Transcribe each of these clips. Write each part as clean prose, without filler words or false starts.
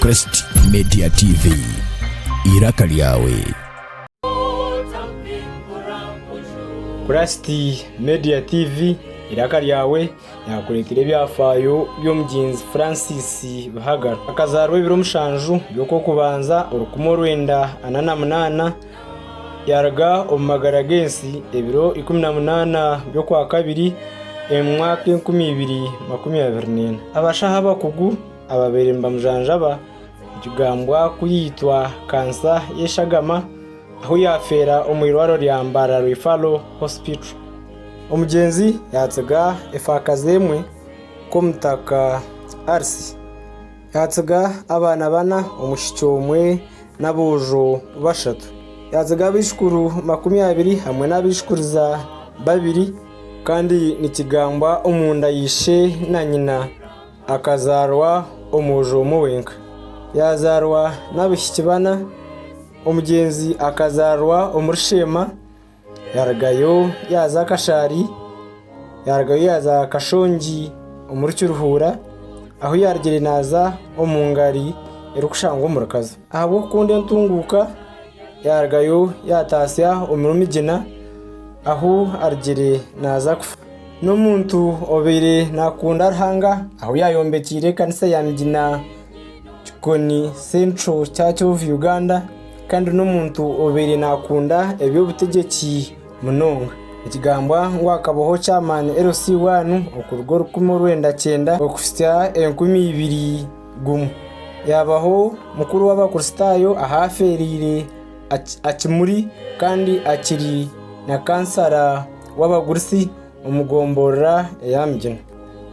Crest Media TV, eiraka ryawe. Crest Media TV, eiraka ryawe, yaakureetera ebyafaayo by'omugyenzi Francis Bihagaro. Akazaarwa ebiro mushanju by'Okwokubanza 1948, yaaruga omu magara g'ensi ebiro 18 by'Okwakabiri omu mwaka 2024. Abashaho abakugu ababaire nibamujanjaba nikigambwa ku yaitwa kansa y'eshagama ahu yaafeera omu irwariro rya Mbarara Referral Hospital. Omugyenzi yaatsiga efaakazi emwe nk'omutaka Alice. Yaatsiga abaana bana, omwishiki omwe n'aboojo bashatu. Yaatsiga abaijukuru 20 hamwe n'abaijukuriza babiri kandi nikigambwa omunda ya ishe na nyina akazaarwa omwojo omwe wenka. Yaazaarwa n'abaishiki bana, omugyenzi akazaarwa omuri Sheema Yaarugayo yaaza Kashaari, yaarugayo yaaza Kashongi omuri Kiruhura, ahu yaarugire naaza omu ngari erikushangwa omuri Kazo. Ahabw'okukunda entunguuka, yaarugayo yaataasya omuri Migina ahu arugire naaza kufa. N'omuntu obaire naakunda Ruhanga ahu yaayombekyeire ekanisa ya Migina Kikoni Central Church of Uganda. Kandi n'omuntu obaire naakunda eby'obutegyeki munonga. Nikigambwa ngu akabaho chairman LC1 okuruga 1900 okuhitsya 2001. Yaabaho mukuru w'abakristaayo ahu afeereire akimuri kandi akiri na kansara w'abagurusi omu gomborora eya Migina.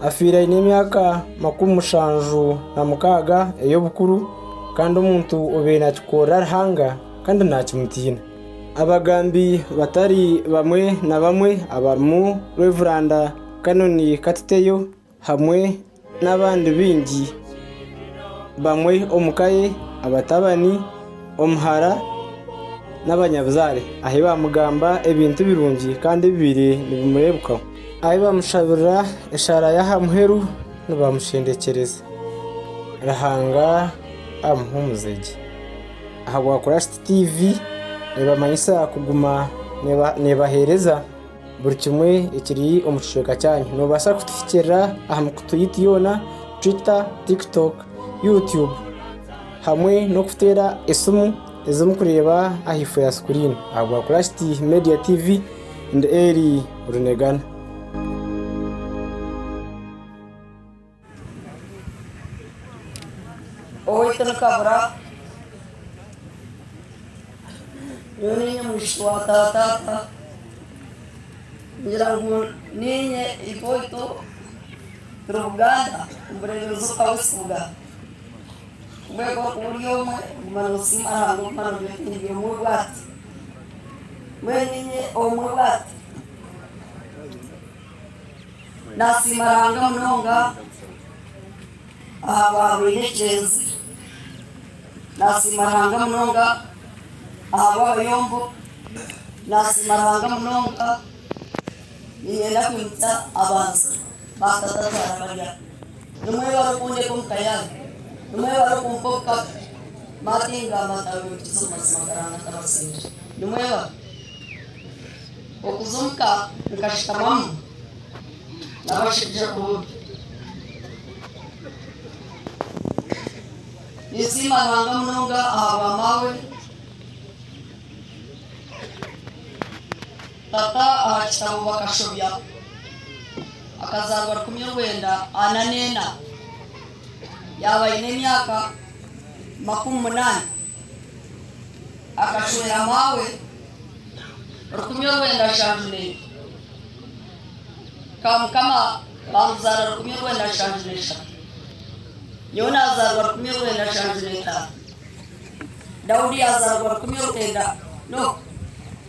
Afiire aine emyaka 76 ey'obukuru kandi omuntu obaire nakikorera Ruhanga kandi nakimutiina. Abagambi batari bamwe na bamwe abarimu Rev. Canon Katiteyo hamwe n'abandi baingi bamwe omu ka ye, abatabani, omuhara n'abanyabuzaare ahu baamugamba ebintu birungi kandi ebibaire nibimureebekaho. Ahu baamushabira eshaara y'aha muheru nibamushendekyereza. Ruhanga amuhuumuze gye. Ahabwa Kurasiti TV neebamanyisa kuguma neebaheereza. Buri kimwe ekiri omu kicweka kyanyu. Noobaasa kutuhikiirira aha mikutu yaitu yoona, Twitter, TikTok, YouTube hamwe n'okuteera esimu ezi murikureeba ahaifo ya sikuriini. Ahabwa Kurasiti Media TV, ndi Elly Runegana. Owaitu ni Kabura, nyowe niinye mwishiki wa taataata, ningira ngu niinye itwe owaitu turi Buganda omu bureeberezi obwa West Buga, mbwenu ku orikuba ori omwe oguma noosiima Ruhanga oguma noogira oti ndi omwe bwati, mbwenu niinye omwe bwati. Nasiima Ruhanga munonga ahabwa Rwinekyezi, nasiima Ruhanga munonga ahabw'abayombo, nasiima Ruhanga munonga niinyenda kwimutsa abantu ba tata twara bari aha. Nimwebare okundeka omu ka yanyu, nimwebare okumpa obukabe, Martin ngamba ntabeebukize omu mazima ga Ruhanga ntabasiimire. Nimwebare. Okuza omuka nkashutamamu n'abashaija bombi. Ninsiima Ruhanga munonga ahabwa maawe, tata aha kitabo bakashobya akazaarwa 1944 yaaba aine emyaka 80 akashwera maawe. 1974. Kamukama baamuzaara 1973. Nyowe naazaarwa 1975. Daudi yaazaarwa 1900. No.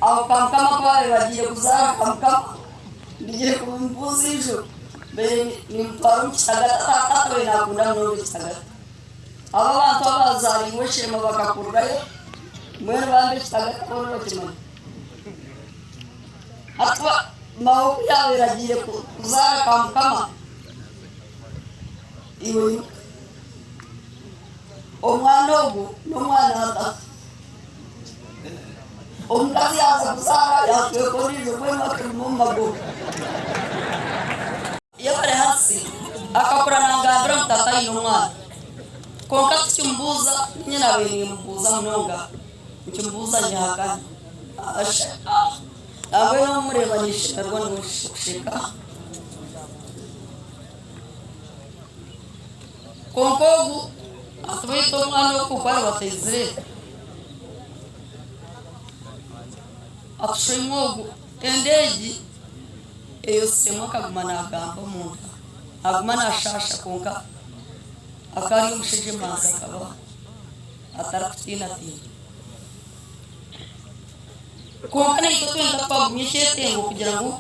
Aho Kamukama ku baabaire bagiire kuzaara Kamukama, ndigire kumubuuza ijo, mbaire nimutwara omu kitagata. Taata abaire naakunda munonga ekitagata. Abo abantu abaazaariirwe Sheema bakakurirayo, mbwenu bambi ekitagata bo nibakimanya. Hati maawe ku yaabaire agiire kuzaara Kamukama, iwe imuka. Omwana ogu n'omwana wa tata. Omukazi yaaza kuzaara yaatweka ondiijo mbwenu akaguma omu magoba. Yebare Hansi akakura nangambira ngu tata aine omwana. Kwonka tikimubuuza, niinye naabaire nimubuuza munonga, nkimubuuza nyehakana. Asheka. Nambwenu omureeba nishemererwa kusheka. Kwonka ogu ati baitu omwana ogu ku ariba ataizire, ati shoimwe ogu enda egi eyosiremu akaguma nagamba omunda, naguma nashaasha kwonka akaba ari omushaija emanzi akaba atarikutiinatiina. Kwonka naitwe twenka twagumya ekyetengo kugira ngu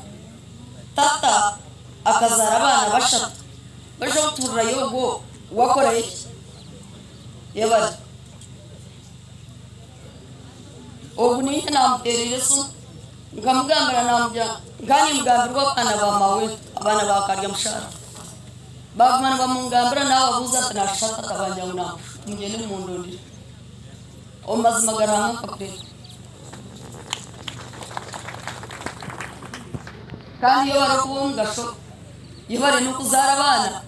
tata akazaara abaana bashatu, baija kutuhurirayo ogwo wakorayo ki? Yebare. Ogu niinye naamuteereire esimu nkamugambira naamugira nkaba nimugambirwa abaana ba maawe abaana ba Karyamushaara. Baaguma nibamungambira naababuuza nti naashusha tata bangira ngu naamushusha mugyende mumundondere. Omu mazima ga Ruhanga nkakureeba. Kandi yebare okuba ow'omugasho, yebare n'okuzaara abaana.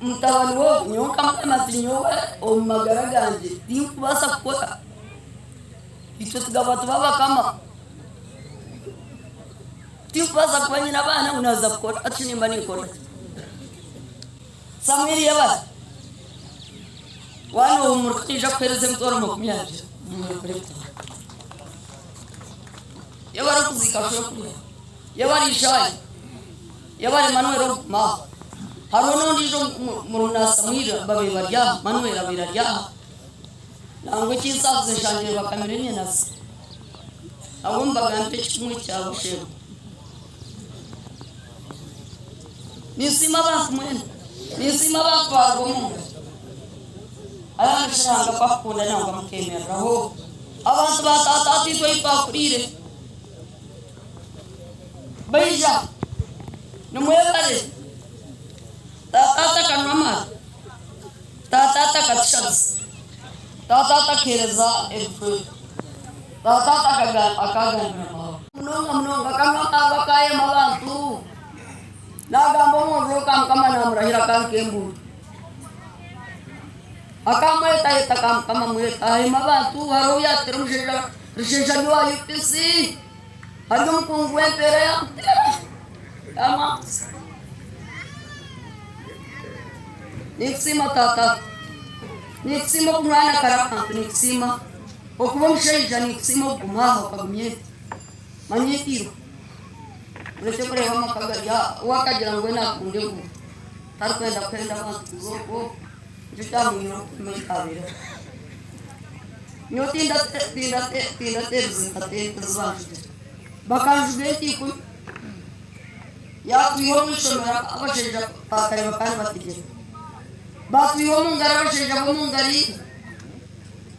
Mutabani w'ogu nyowe nkamugamba nti nyowe omu magara gangye tinkubaasa kukora. Itwe tugaba tuba abakama. Tinkubaasa kuba nyine abaana ngu naaza kukora hati shi nimba ninkora ki? Samuiri yebare. Waaba noohumuruka niija kukuheereza emitwaro 20 Yebare okuziika shokurya. Yebare Ishaya. Yebare Manuel okuguma aho. Hariho n'ondiijo murumuna wa Samuiri babaire bari aha, Manuel abaire ari aha. Nangwa ekinsaasize nshangire bakamire enyenasi. Nabwo mbagambire ekipimo ekyabo sheema. Ninsiima abantu mwena. Ninsiima abantu baaruga omu ngaro. Abaana shi Ruhanga ku akukunda nangwa mukemereraho. Abantu ba taataatwitwe ahu twakuriire baija nimwebare. Taataata akanywa amaarwa, taataata akatushabisa, taataata akaheereza ebicweka, taataata akagambira maawe. Munonga munonga akanywa amaarwa akayema abantu. Naagamba omwojo ka Mukama naamurahira akankembuura. Akamwetayeta ka Mukama amweta ahema abantu hariho ou yaateera omushaija rushaija ari owa UPC ari omukungu w'empeera yaamuteera yaamwambutsya. Ninkusiima taata, ninkusiima okunywani kare akantu, ninkusiima okuba omushaija, ninkusiima okuguma aha okagumya ente. Manya etiirwe orekye kureeba amaka gari aha, we akagira ngu we naakunda enguuto tarikwenda kuhenda abantu kuza okwo. Nikyo kyamwihire okupima ekyaabaireho. Nyowe tindateerize nkata ente ezi banjugire. Bakanjuga ente ikumi. Yaatwiha omu ishomero abashaija ba kare bakaba nibategyeka. Baatwiha omu ngaro abashaija b'omu ngaro ira.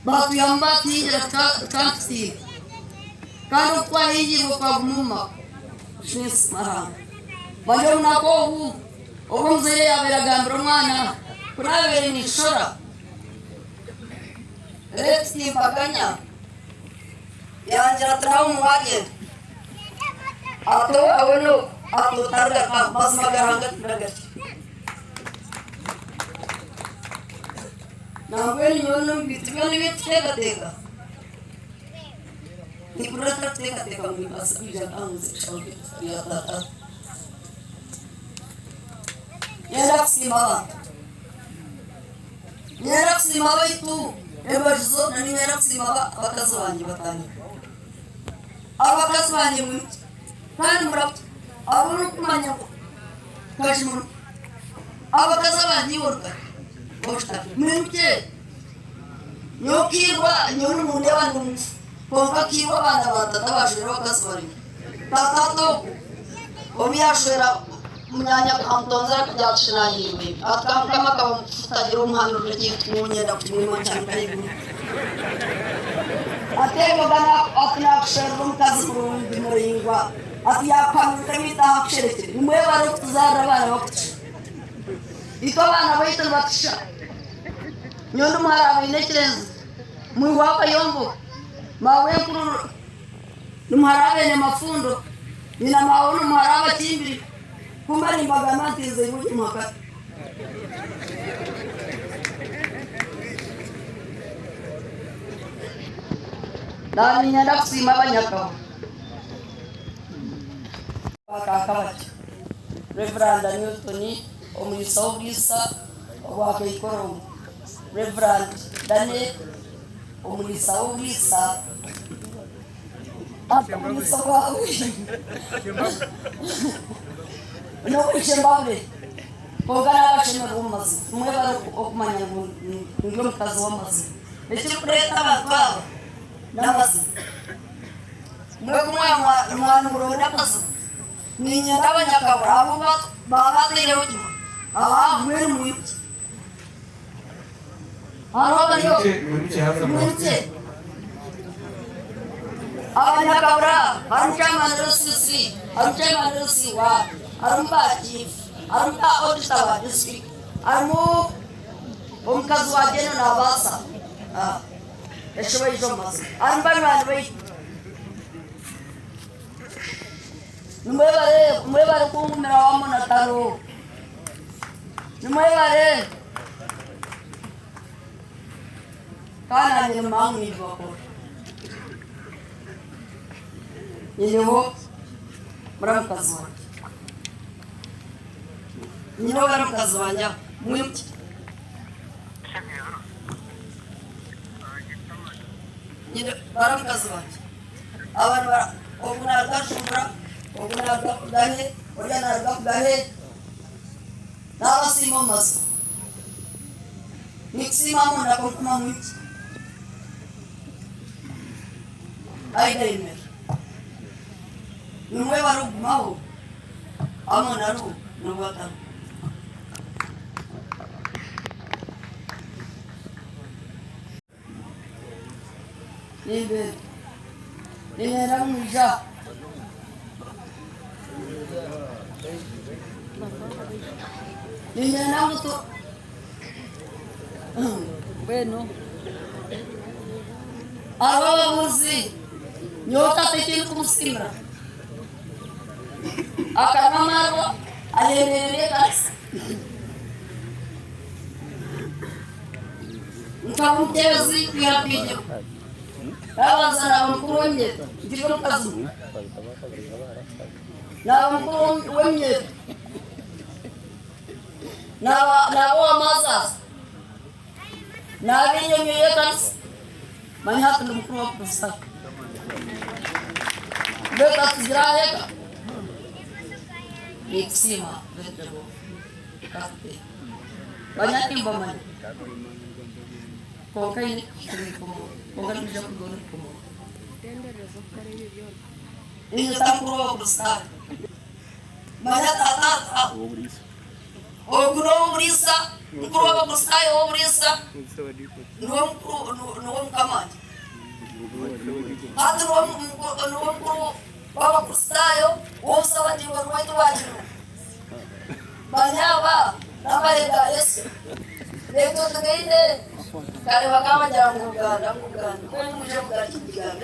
Baatwihamu baatuhingira tukaba nitutiina. Kandi obu twahingiirwe twaguma omu maka. Ninsiima Ruhanga. Manya obunaku obu. Obu omuzaire yaabaire agambira omwana ku naabaire ninshora, Rex Timpaganya yangira ati nawe wagyenda. Ati owaawe n'ogu, ati otarigaruka aha, mazima ga Ruhanga tindagaruka. Nambwenu nyowe n'omu bintu byona ebi ndikuteekateeka, nimpurira ntarikuteekateeka ngu nimbaasa kwija nkaha ngu nze kushaba ebya taata. Niinyenda kusiima abantu. Niinyenda kusiima abaitu embaju zoona. Niinyenda kusiima abakazi bangye batandika. Abakazi bangye mwimukye kandi murabukye abu murikumanya ngu kaji muri abakazi abangye iwe orugari oshutami mwimukye. Nyowe Kiirwa nyowe nimundeeba ndi mugufu kwonka Kiirwa abaana ba tata bashwire abakazi barimu. Tata ogu obu yaashwera munyaanya akamutonzera akagira ati shi naahiirwa ebi. Ati ka Mukama akaba omugufu tagira omuhanurira ekintu nyowe nyenda kukimwima nkyanika ahaiguru. Ati ebyo ga ati naakusherura omukazi murungi muraingwa ati yaakuhanurira beitu ahu akusherekire. Nimwebare okutuzaarira abaana bakutusha. Itwe abaana baitu nibatusha. Nyowe ndi muhara wa Bainekirenzi, mwihwa wa Kayombo, maawenkuru ni muhara wa Beene Mafundo, nyina maawe ni muhara wa Bakimbiri. Ku mba nimbagamba nti nze Ibugi Muhakata. Naaba niinyenda kusiima Abanyakabura ba Kaakabakye, Rev. Newton Omuriisa w'oburiisa obwa Kaikorongo, Rev. Daniel Omuriisa w'oburiisa Omuriisa obwa N'Oweishembabure. Kwonka naaba ashemererwa omu mazima. Mwebare okumanya ngu ndi omukazi w'amazima. Ekirikureeta abantu aba n'amazima. Mbwenu ku mwaba nimuronda amazima, niinyenda abanyakabura abu baaba bataireho kimwe, aba mbwenu mwirukye. Hariho abari mwirukye. Abanyakabura harimu chairman LC3, harimu chairman LC1, harimu ba chief, harimu ba auditor ba district, harimu omukazi wa general nabaasa. Eshuba eija omu mazima. Harimu banywani baitu. Nimwebare, mwebare kungumira wamu na Taro. Nimwebare. Kandi nanye nimumanya ngu nimbakora. Nyineho muramukazi wangye. Nyineho baramukazi wangye aha. Mwimukye. Nyine baramukazi bangye aba nibara ogu naruga Jumbura, ogu naruga Kugahe, oriya naruga Kugahe. Nabasiima omu mazima. Ninkusiima munda kwonka mwingi. Aida yemerera. Nimwebare okugumaho Amon ariho n'obu atariho. Nimbeera niinyenda ngu mwije aha. Niinyenda ngu tu mbwenu hariho ababuuzi nyowe tata eki ndikumusiimira akanywa amaarwa ayemerera ekanisa. Nkaba omuteezi kwiha mpigirwe. Nabanza naba mukuru w'eminyeeto nkiri omukazi muto. Naba mukuru w'eminyeeto. Naba naba ow'amaazaza. Naba enyomyo y'ekanisa. Manya hati ndi mukuru w'Abakristaayo. Mbwenu katugira aha eka. Ninkusiima Venerable Katutera. Manya timbamanya. Kwonka aine kwonka niinyija kuruga orikukomora. Niinyeta mukuru w'Abakristaayo. Manya tata ata. Ogu n'ow'omuriisa, mukuru w'Abakristaayo ow'omuriisa, niwe mukuru, niwe mukama wangye. Hati niwe mukuru w'Abakristaayo w'omusabadiikoni waitu owa Kiruga. Manya aba n'amahe ga Yesu. Naitwe tugaine. Kare bakaba bagira ngu Uganda ngu Uganda mbwenu mwije mugarukye Uganda.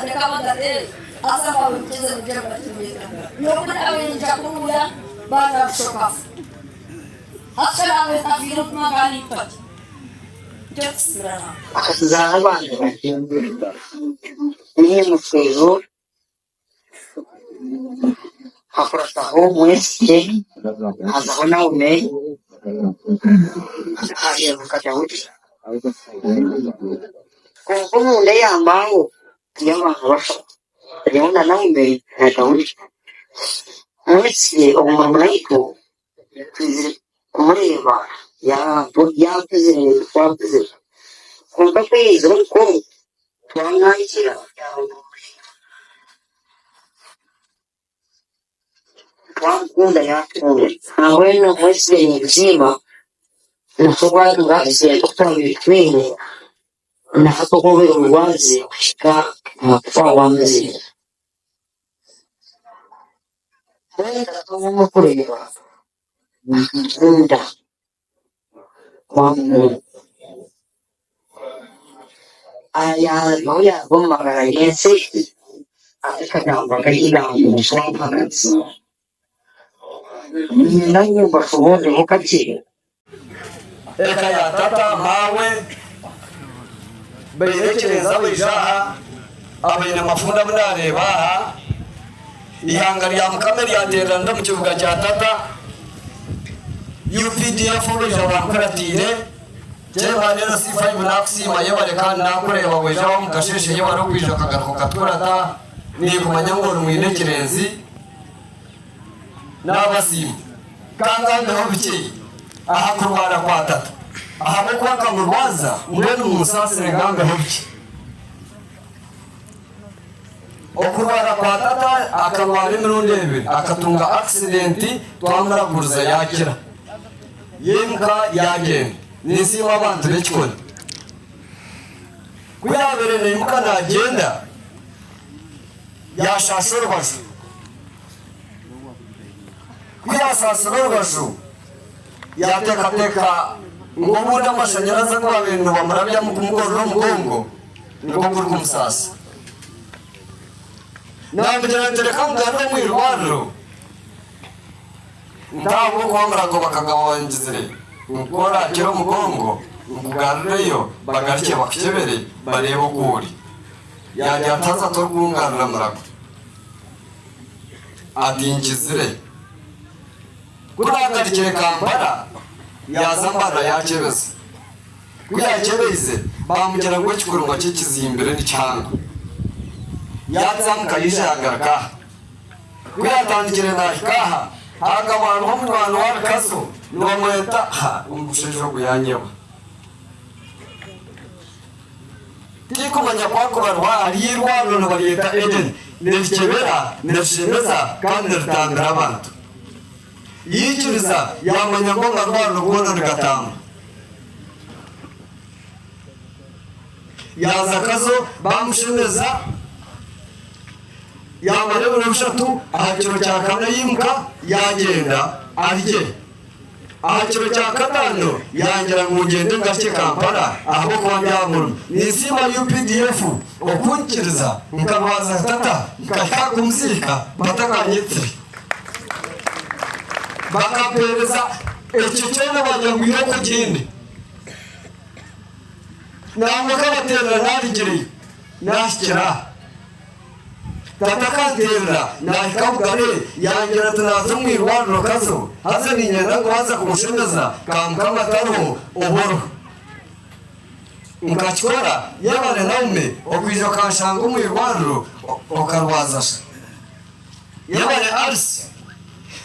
Reka bagateere haza babimukize mwije mugarukye Uganda. Nyowe ku naabaire niinyija kuruuya baanyarushooka. Hati shi naabaire ntafiire omutima nkaba ninfa ki? Nikyo ndikusiimira Ruhanga. Akazaara abaana babiri, Niimuseero hakurataho Mwesigye, hazaho Naume, haheeruka Daudi. Kwonka omunda ya maawe hariyo abaana bashatu, hariyo na Naume na Daudi. Mwesigye ogu murumuna waitu twizire kumureeba yaakuzire twakuzire, kwonka ku yaizire omukuru twamwakiira. Twamukunda yaatukunda. Mbwenu Mwesigye ninkusiima ahabw'okuba oku twabaire twine na hati oku obaire orwaziire kuhika aha kufa wamuzire. Mbwenu tata ou orikureeba naakukunda wamukunda. Yaaba yaaruga omu magara g'ensi egi, akagamba nk'ekigambo ky'omuhagazi. Niinyenda ngu mbashoboororere kakye. Eka ya tata maawe baine ekirenzi abaija aha, abaine amafunda abu naareeba aha. Eihanga rya Mukama eryateeranira omu kibuga kya tata. UPDF abaija bankuratiire. Chairman LC5 nakusiima yebare kandi nakureeba waija aho omukasheeshe yebare okwija okagaruka okatukurata ninkumanya ngu ori mwine ekirenzi nabasiima. Kangambeho bikye aha kurwara kwa tata ahabwokuba nkamurwaza mbwenu munsaasire ngambeho bikye. Okurwara kwa tata akarwara emirundi ebiri akatunga accident twamuraguriza yakira. Yaimuka yaagyenda. Ninsiima abantu b'ekikoni. Ku yaabaire naimuka naagyenda, yaashaasha orubaju. Ku yaasaasire orubaju, yaateekateeka ngu obundi amashanyarazi agu baabaire nibamurabyamu kumugorora omugongo nigwo gurikumusaasa. Naamugira nti, Reka nkugarure omu irwariro. Ntahabw'okuba omurago bakagaba wangizire ngu ku oraakire omugongo nkugarureyo bagarukye bakukyebere bareebe oku ori. Yaagira ati, Haza torikungarura murago? Ati, Nkizire. Ku naagarukire Kampala, yaaza Mbarara yaakyebeza. Ku yaakyebeize, baamugira ngu ekikurumba kye kizimbire ni kihango. Yaatsamuka yaija yaagaruka aha. Ku yaatandikire naahika aha, haakaba hariho omunywani wa Bikaso nibamweta ha omushaija ogu yaanyebwa. Tinkumanya ku arikubarwa ahari eirwariro nibaryeta Eden, nirikyebera, nirishemeza kandi niritambira abantu. Yaikiriza yaamanya ngu amarwariro goona nigatamba. Yaaza Kazo baamushemeza. Yaamara ebiro bishatu, aha kiro kya kana yaimuka yaagyenda arye. Aha kiro kya kataano yangira ngu ngyende ngarukye Kampala ahabw'okuba ndi aha murimo. Ninsiima UPDF okunyikiriza nkarwaza tata nkahika aha kumuziika batakanyetsire. Bakampeereza ekyo kyona baagira ngu irooko ogyende. Nangwa nkabateerera naabigireyo naahikire aha. Tata akanteerera naahika Bugare yangira ati naaza omu irwariro Kazo haza niinyenda ngu waaza kumushemeza Kamukama atariho obe oriho. Nkakikora yebare Naume okwija okanshanga omu irwariro okarwaza sha. Yebare Alice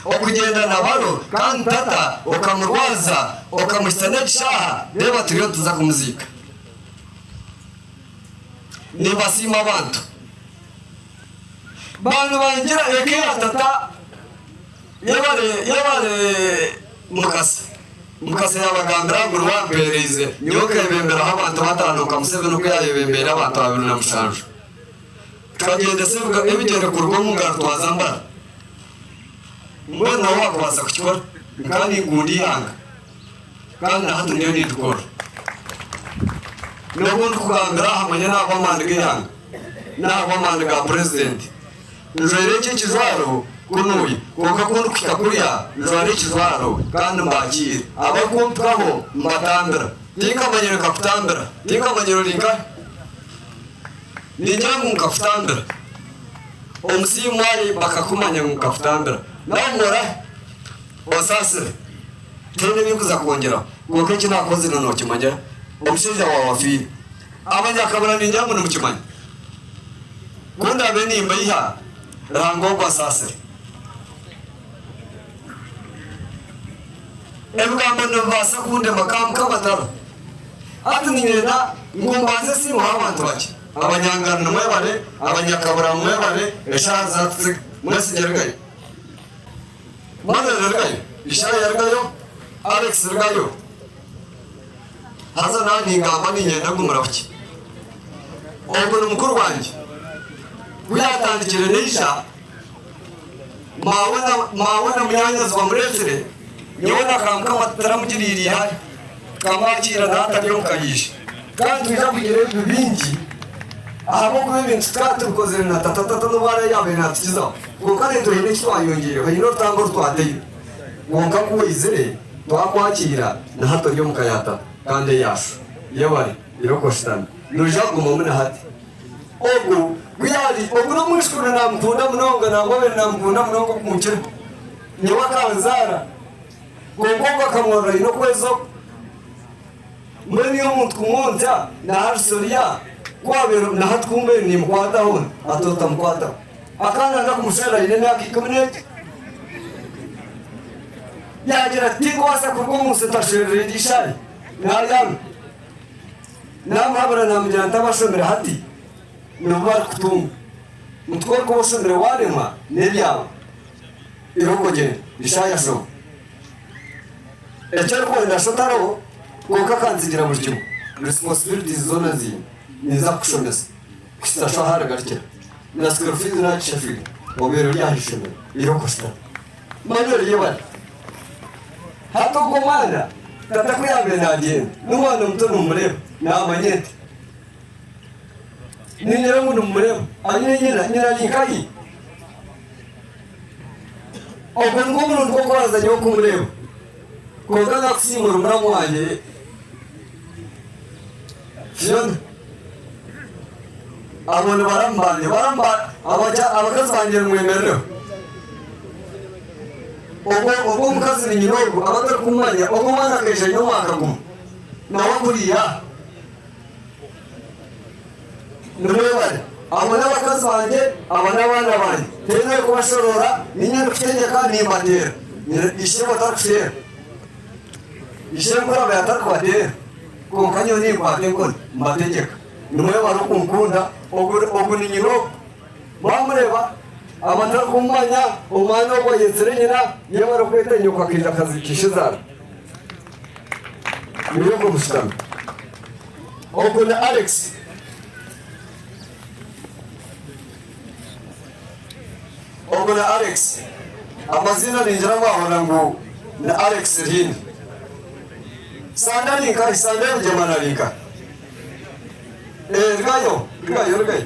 okugyenda na baro kandi tata okamurwaza okamuhitsya n'ekishaaha reeba turiyo nituza kumuziika. Nimbasiima abantu. Baaba nibangira eka ya tata yebare yebare Mukasa. Mukasa yabagambira ngu niwe ampeereize nyowe nkebemberaho abantu bataano nka Museveni oku yayebembeire abantu 27. Tukagyendesa ebigyere kuruga omu ngaro twaza Mbara. Mbwenu nawe wakubaasa kukikora nka ninkunda eihanga. Kandi na hati ndiyo nindikora. N'obu ndikugambira aha manya n'ahabw'amaani g'eihanga, n'ahabw'amaani ga purezidenti. Njwaire eki ekijwaro kunuuya, kwonka ku ndikuhika kuriya njwara ekijwaro kandi mbakiire. Abarikumpikaho mbatambira. Tinkamanyire nkakutambira, tinkamanyire ori nkahi. Ningira ngu nkakutambira. Omusiimwe ari bakakumanya ngu nkakutambira. Nawe orahi? Onsaasire, tihaine ebi ndikuza kwongyeraho, kwonka eki naakozire nookimanya, omushaija waawe afiire. Abanyakabura ningira ngu nimukimanya. Ku ndaabe nimbaiha, Ruhanga ogwo ansaasire. Ebigambo nibibaasa kundema ka Mukama tariho. Hati niinyenda ngu mbanze nsiimeho abantu bakye. Abanyangano nimwebare, abanyakabura mwebare, eshaaha zaatutsiga. Mwesigye Rugayo. Manuel rugayo, Ishaya rugayo, Alex rugayo. Haza naanye ningamba niinyenda ngu murahukye. Ogwo ni mukuru wangye. Ku yaatandikire naija, maawe na maawe na munyaanyazi bamureetsire, nyowe na Kamukama tutaramugiriire ihari. Tukamwakiira nawe atari omu ka yaija. Kandi nitwija kugira ebibi bingi ahabw'okuba ebintu tukaba tubikozire na tata. Tata n'obu araabe yaabaire naatukizaho, kwonka naitwe haine eki twayongyeireho, haine orutambwe oru twateire. Kwonka ku waizire twakwakiira, na hati ori omu ka ya tata kandi eyaasho. Yebare, irooko oshutame. Noija kugumamu na hati. Ogu ku yaari, ogu n'omwijukuru naamukunda munonga, nangwa abaire naamukunda munonga okunkira. Nyowe akanzaara, kwonka ogu akamworora aine okwezi oku. Mbwenu iwe omuntu kumwontya naha rusorya, ku abaire na hati ku mbaire nimukwataho, ati otamukwataho. Akaana ndakumusherura aine emyaka 11. Yaagira ati tinkubaasa kuruga omu nsi ntasheruriire ishaayi. Naayanga. Naamuhabura naamugira nti abashomire hati nibo barikutunga. Nti ku orikuba oshomire waaremwa n'ebyawe. Irooko gyenda. Ishaayi ashoma. Eki orikwenda sho tariho kwonka akantsigira buri kimwe. Responsibilities zoona nziine. Ninza kukushomesa kuhitsya sho ahu arigarukira. Na school fees naagishashwire obaire ori aha ishomero irooko shutama. Manya oriyebare. Hati ogwo omwana tata ku yaabaire naagyenda n'omwana muto nimumureeba naamanya ente. Ningira ngu nimumureeba aine nyina, nyina ari nkahi? Ogwo nigwo murundi gw'okubanza nyowe kumureeba. Kwonka nkakusiimura omuramu wangye Fiona. Abo ni baramu bangye. Baramu ba abakazi bangye nimwemerereho. Ogwo ogwo omukazi ni nyina ogwo abatarikumumanya ogwo omwana akaija aine omwaka gumwe nawe akuriire aha. Nimwebare. Abo n'abakazi bangye, aba n'abaana bangye. Tihaine orikubashoroora, niinye ndikutegyeka, nimbateera. Ishebo tarikuteera. Ishenkuru abaire atarikubateera, kwonka nyowe ninkwata enkoni mbategyeka. Nimwebare okunkunda, ogu ni nyina ogu. Mwamureeba? Abatarikumumanya, omwana ogu ayetsire nyina, yebare kweta nyoko akaija akaziika ishezaara. Niwe ogwo mushutami. Ogwo ni Alex. Ogwo ni Alex. Amaziina ningira mwahurira ngu ni Alex Rihindi. Sande ari nkahi? Sande Rugyemana ari nkahi? Eh, rugayo, rugayo, rugayo.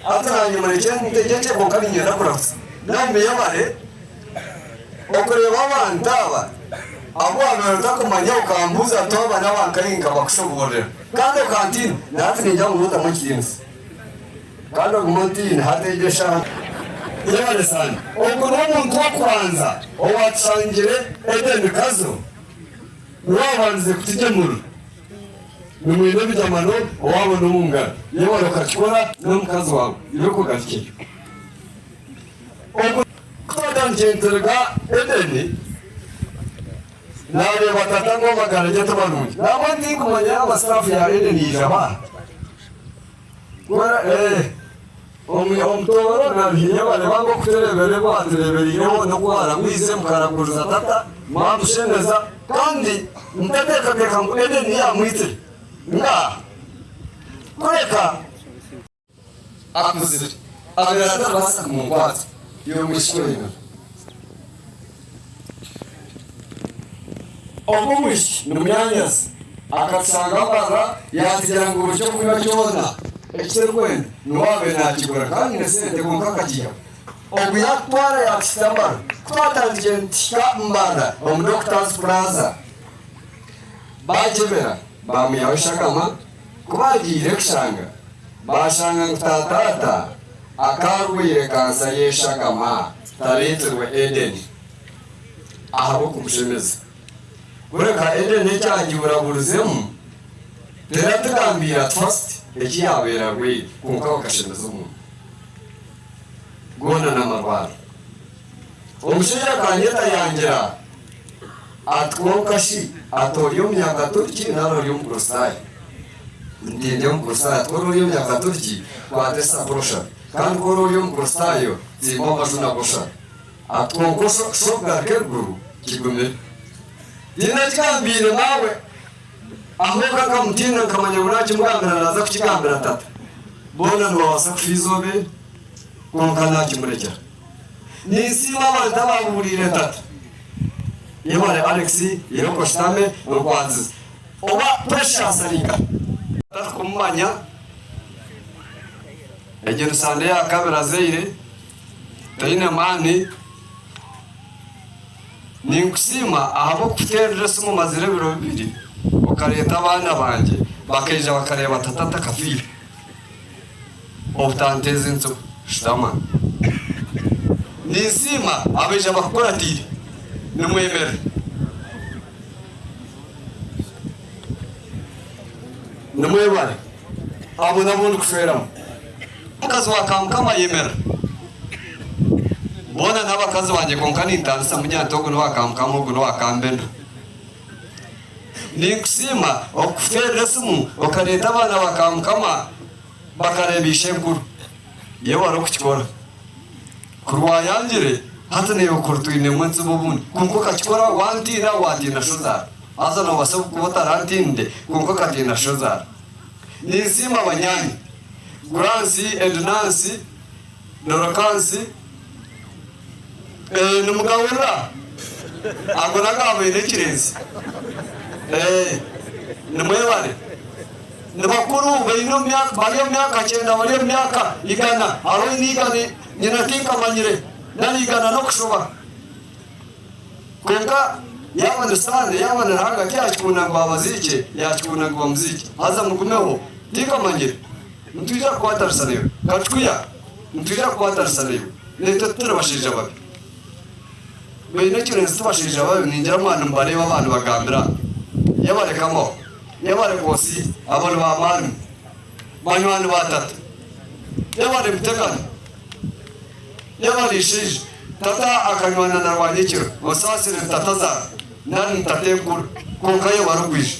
Hati nanye murekye ntegyekye kwonka niinyenda kurahutsya. Namuyebare. Okureeba abantu aba abu waabaire otakumanya okambuuza nti aba n'aba nkahi nkabakushoboororera kandi okantiina, na hati niinyija kuguma otamu ekitiinisa kandi ogume ontiine hati egyo eshaaha. Yebare sana. Ogu n'omuntu w'okubanza owaatushangire Eden Kazo niwe waabandize kutugyemurira. Nimwine ebigyamano owaabo n'omu ngaro. Yebare okakikora n'omukazi waawe. Iwe kugarukyeyo. Ogu Twatandikire nituruga Edeni, naareeba tata ngu amagara gye ti marungi. Nangwa tinkumanya yaaba sitaafu ya Edeni yaija baaha. Omutooro na Ruhinya bareeba ngu okutureebera ebi baatureebereireho n'oku baaragwize mukaraguriza tata mwamushemeza kandi ntateekateeka ngu Edeni yaamwitsire. Ngaaha. Kureka. Akuzire, abaire ataribaasa kumunkwata, iwe mwishiki oinami. Ogwo mwishiki ni munyaanyazi. Akatushanga mbarara yaatugira ngu buri ky'okunywa kyona eki turikwenda niwe aabaire naakigura kandi n'esente kwonka akagiihaho. Ogu yaatutwara yaatuhitsya Mbarara. Ku twatandikire nituhika Mbarara omu Doctors Plaza, baagyebera baamwihaho eshagama. Ku baagiire kushanga, baashanga ngu taataata akaarwaire kansa y'eshagama tareetirwe Edeni ahabw'okumushemeza. Kureka Edeni eki agiburaburizemu teratugambiire at first eki yaabaire arwaire kwonka bakashemeza omuntu. Goona n'amarwaro. Omushaija akanyeta yangira ati, Kwonka shi ati ori Omunyakaturiki nari ori Omukristaayo? Nti, Ndi Omukristaayo. Ati, Ku ori Omunyakaturiki, kwata esapuri oshabe. Kandi ku ori Omukristaayo, tsimba amaju nago oshabe. Ati, Kwonka sho kugaruka eruguru kigumire. Tindakigambiire maawe, ahabw'okuba nkamutiina nkamanya ngu naakimugambira naaza kukigambira tata. Boona nibabaasa kufa eizooba eri, kwonka naakimurekyera. Ninsiima abantu ababuuriire tata. Yebare Alex, Iroko oshutame, nkwanzize. Oba Precious ari nkahi? Tarikumumanya. Egyo ni Sande ya kabiri azaire, taine maani. Ninkusiima ahabw'okukuteerera esimu mazire ebiro bibiri okareeta abaana bangye bakaija bakareeba tata atakafiire. Obutanteeza entsibo. Shutama. Ninsiima abaija bakukuratiire. Nimwemera. Nimwebare abo nabu ndikushweramu. Omukazi wa Kamukama ayemera. Boona n'abakazi bangye kwonka nintandisa mugira nti ogu n'owa Kamukama ogu n'owa Kambena. Ninkusiima okukuteerera esimu okareeta abaana ba Kamukama bakareeba ishenkuru. Yebare okukikora. Kuri waayangire, hati naiwe kuri twinemu entsibo obundi. Kwonka okakikora wantiina, waatiina shozaara. Haza noobaasa kuba otarantiinire, kwonka okatiina shozaara. Ninsiima banyaanya, Gransi and Nancy, Dorokansi, ee, nimugahurira? Ago n'agaabaine ekirenzi. Ee, nimwebare. Ni bakuru baine omu myaka, bari omu myaka kyenda, bari omu myaka igana. Hariho oine igana nyina tinkamanyire, nari igana n'okushoba. Kwonka yaaba ni Sitaane, yaaba ni Ruhanga, ku yaakikunda ngu babaziikye, yaakikunda ngu bamuziikye. Haza mugumeho, tinkamanyire. Nitwija kukwatanisa naiwe. Kacwiya, nitwija kukwatanisa naiwe. Naitwe tituri bashaija babi. Baine ekirenzi ti bashaija babi, ningira mwaba nimubareeba aba nibagambira. Yabarekamu. Yebare Kosi, abo ni ba maarimi, banywani ba tata. Yebare Mutekani, yebare Ishaija. Tata akanywana na Rwanyekiro, osaasire ni tata zaara nari ni tatenkuru, kwonka yebare okwija.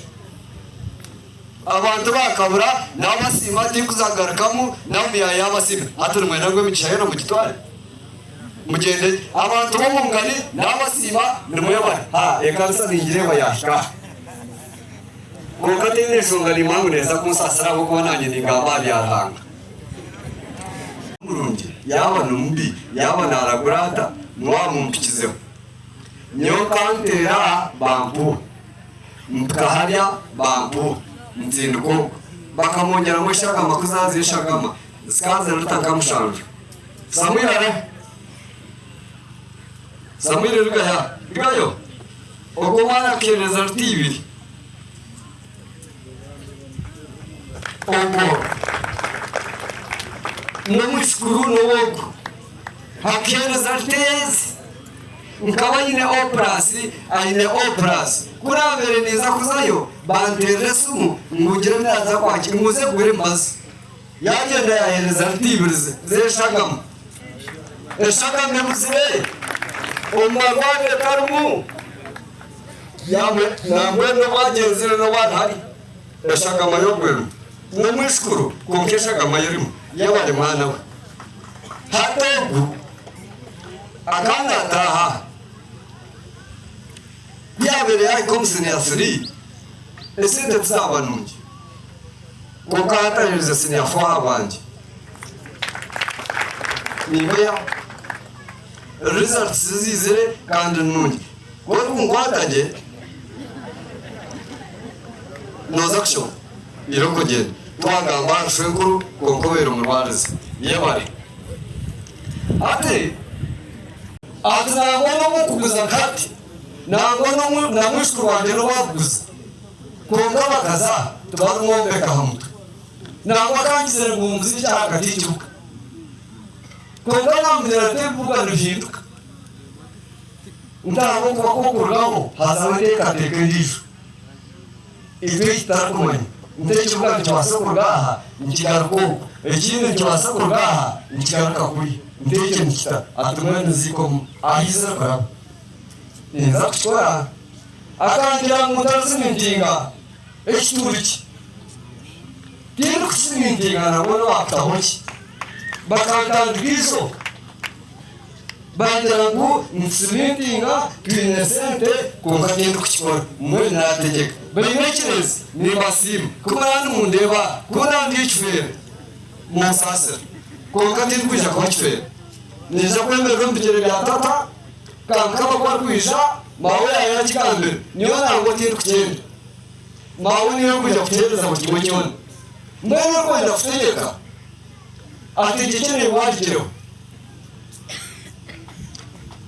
Abantu baakabura naabasiima tinkuzagarukamu naomi yaabasiima. Hati nimwenda ngu emigisha yoona mugitware? Mugyende gye. Abantu b'omu ngari naabasiima nimwebare. Ha, ekanisa ningireeba yaahika aha. Kwonka teine nshonga nimanya ngu neeza kunsaasira ahabw'okuba naanye ningamba aha bya Ruhanga. Murungi yaaba ni mubi, yaaba naaragura ata, mwamumpikizeho. Nyowe nkanteera aha bampuha, mpika harya bampuha, ntsindika oku. Bakamwongyeramu eshagama, ku zaazire eshagama zikaazire lita nka mushanju. Samwiri arihe? Samwiri rugayo, rugayo. Ogwo omwana akaheereza ruti ibiri. Ogwo n'omwishukuru n'ow'ogu. Akaheereza ruti ezi. Nkaba nyine O plus, aine O plus. Ku naabaire ninza kuzayo, banteerera esimu ngu ngire ebi naaza kwakira, ngu nze kugura emibazi. Yaagyenda yaaheereza ruti ibiri z'eshagama. Eshagama ebuzire omu marwariro etarimu. Nambwenu n'obu agyenzire n'obu ari hare, eshagama ye obwo erimu. N'omwishukuru kwonka eshagama ye erimu. Yebare mwana we. Hati ogu akaba naataaha aha. Ku yaabaire yaahika omu siniya siri, esente tizaaba nungi. Kwonka hati aherize siniya fo ahabwangye. Nimbeya results ziizire kandi ni nungi. Ku orikunkwata gye, nooza kushoma. Irooko gyenda. Twagamba ahari shwenkuru kwonka obaire omurwarize. Yebare. Hati, ati nangwa n'obu nkuguza nkati, nangwa na mwishukuru wangye n'obu akuguza. Kwonka abakazi tibarimwombeka aha mutwe. Nangwa akangizire ngu muzikye ahagati y'ekibuga. Kwonka namugira nti ebibuga nibihinduka. Nti ahabw'okuba ku okurugaho hazaho enteekateeka endiijo. Itwe ei tutarikumanya. Nti ekibuga nikibaasa kuruga aha nikigaruka oku, ekindi nikibaasa kuruga aha nikigaruka kuriya. Nti ekyo nikita. Ati mbwenu ziika omu ahu eizire kuraba. Ninza kukikora. Akangira ngu ntarisimintinga ekituuri kye. Tindikusimintinga nabwo niwaakutaho ki? Bakantandika eizooba bangira ngu nitusimintinga twine sente kwonka tindikukikora. Mbwenu naategyeka. Baine ekireezi nimbasiima. Ku muraba nimundeeba aha, ku ndaba ndi ekifeera munsaasire. Kwonka tindikwija kuba kifeera. Niinyija kwemerera omu bigyere bya tata. Kankaba ku arikwija, maawe yaaba yaakigambire, nyowe nangwa tindikukyenda. Maawe niwe orikwija kukyereza buri kimwe kyona. Mbwenu orikwenda kutegyeka ategyekye naiwe agireho.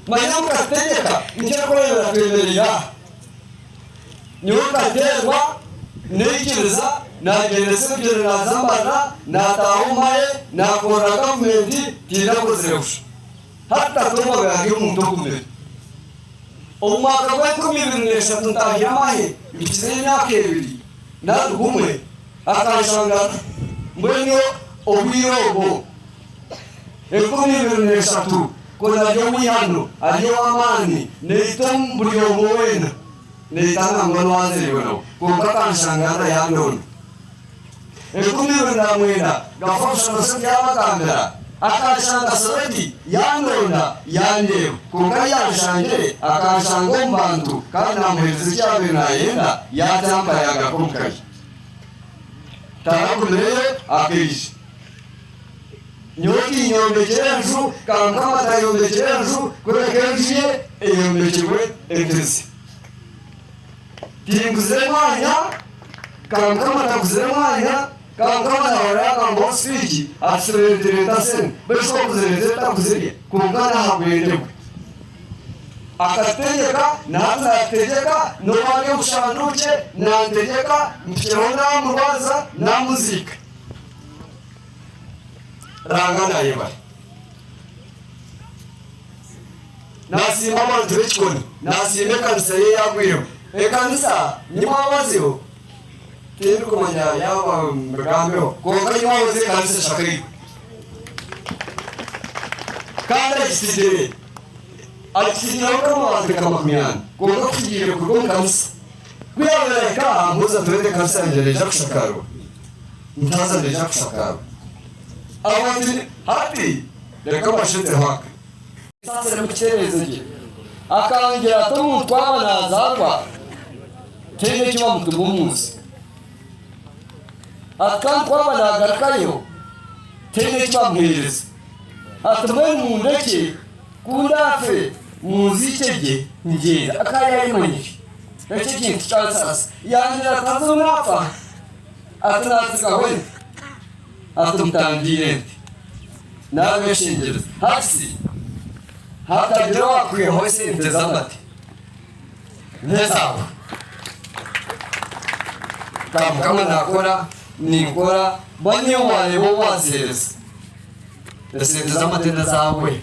Manya mukategyeka nikyo orikureebera twemereire aha. Nyowe nkateerwa naikiriza naagyendesa ebigyere naaza Mbarara naataaha omu mahe naakorera gavumenti tindakozire busha. Hati tata obu ari omuntu ogumire. Omu mwaka gw'enkumi ibiri n'eshatu ntaahire amahe mpikizeyo emyaka ebiri nari gumwe akanshangana mbwenu obwire obwo 2003 ku nari ow'eihano ari ow'amaani naita buri omwe weena naita nangwa n'owanzairwe nawe kwonka akanshangana yandonda. 2009 Gafa kushanga Soroti yaabagambira. Akanshanga Soroti yandonda yandeeba. Kwonka yaanshangire akanshanga omu bantu kandi naamuheereza eki yaabaire naayenda yaatampa yaagaruka omu ka ye. Taragumireyo akaija. Nyowe tinyombekire enju, Kamukama tayombekire enju kureka enju ye eyombekirwe enkirizi. Tinguzire mwanya, Kamukama taguzire mwanya, Kamukama nahora yagambaho sipiiki ati tureete sente, beitu shi okuzireeta etakuzirya kwonka n'ahabwende bwe. Akatutegyeka, na hati naatutegyeka, n'obu ari omu shanduukye nantegyeka, mpikireho naamurwaza, naamuziika. Ruhanga naayebare. Naasiima abantu b'ekikoni. Naasiima ekanisa ye eyaagwiremu. Ekanisa nimwabazeho, tindikumanya yaaba mbigambeho, kwonka nimwabaze ekanisa eshakairwe. Kandi agitsigire, agitsigire nk'amabaati nka 40, kwonka ku tugiire kuruga omu kanisa, ku yaabaire ahika aha, mbuuza nti, Weena ekanisa yangye neija kushakaarwa? Nti, Haza neija kushakaarwa. Abantu hati reka mbasheteho aka. Saasire mukiheereze gye. Akangira ati omuntu waaba naazaarwa tihaine eki bamutuma omu nsi. Ati kandi ku aba naagarukayo tihaine eki bamuheereza. Ati mbwenu mundekye ku ndaafe munziikye gye ngyende. Akaba yaayemanyire. Ekyo ekintu kyansaasa. Yangira ati haza obu naafa ati naatsigaho ente. Ati mutangiire ente. Naabeshengyereza hati hatagira owaakwihaho esente z'amate n'ezaawe. Ka Mukama naakora, ninkora, mbwenu iwe waareeba ou waaziheereza. Esente z'amate n'ezaawe.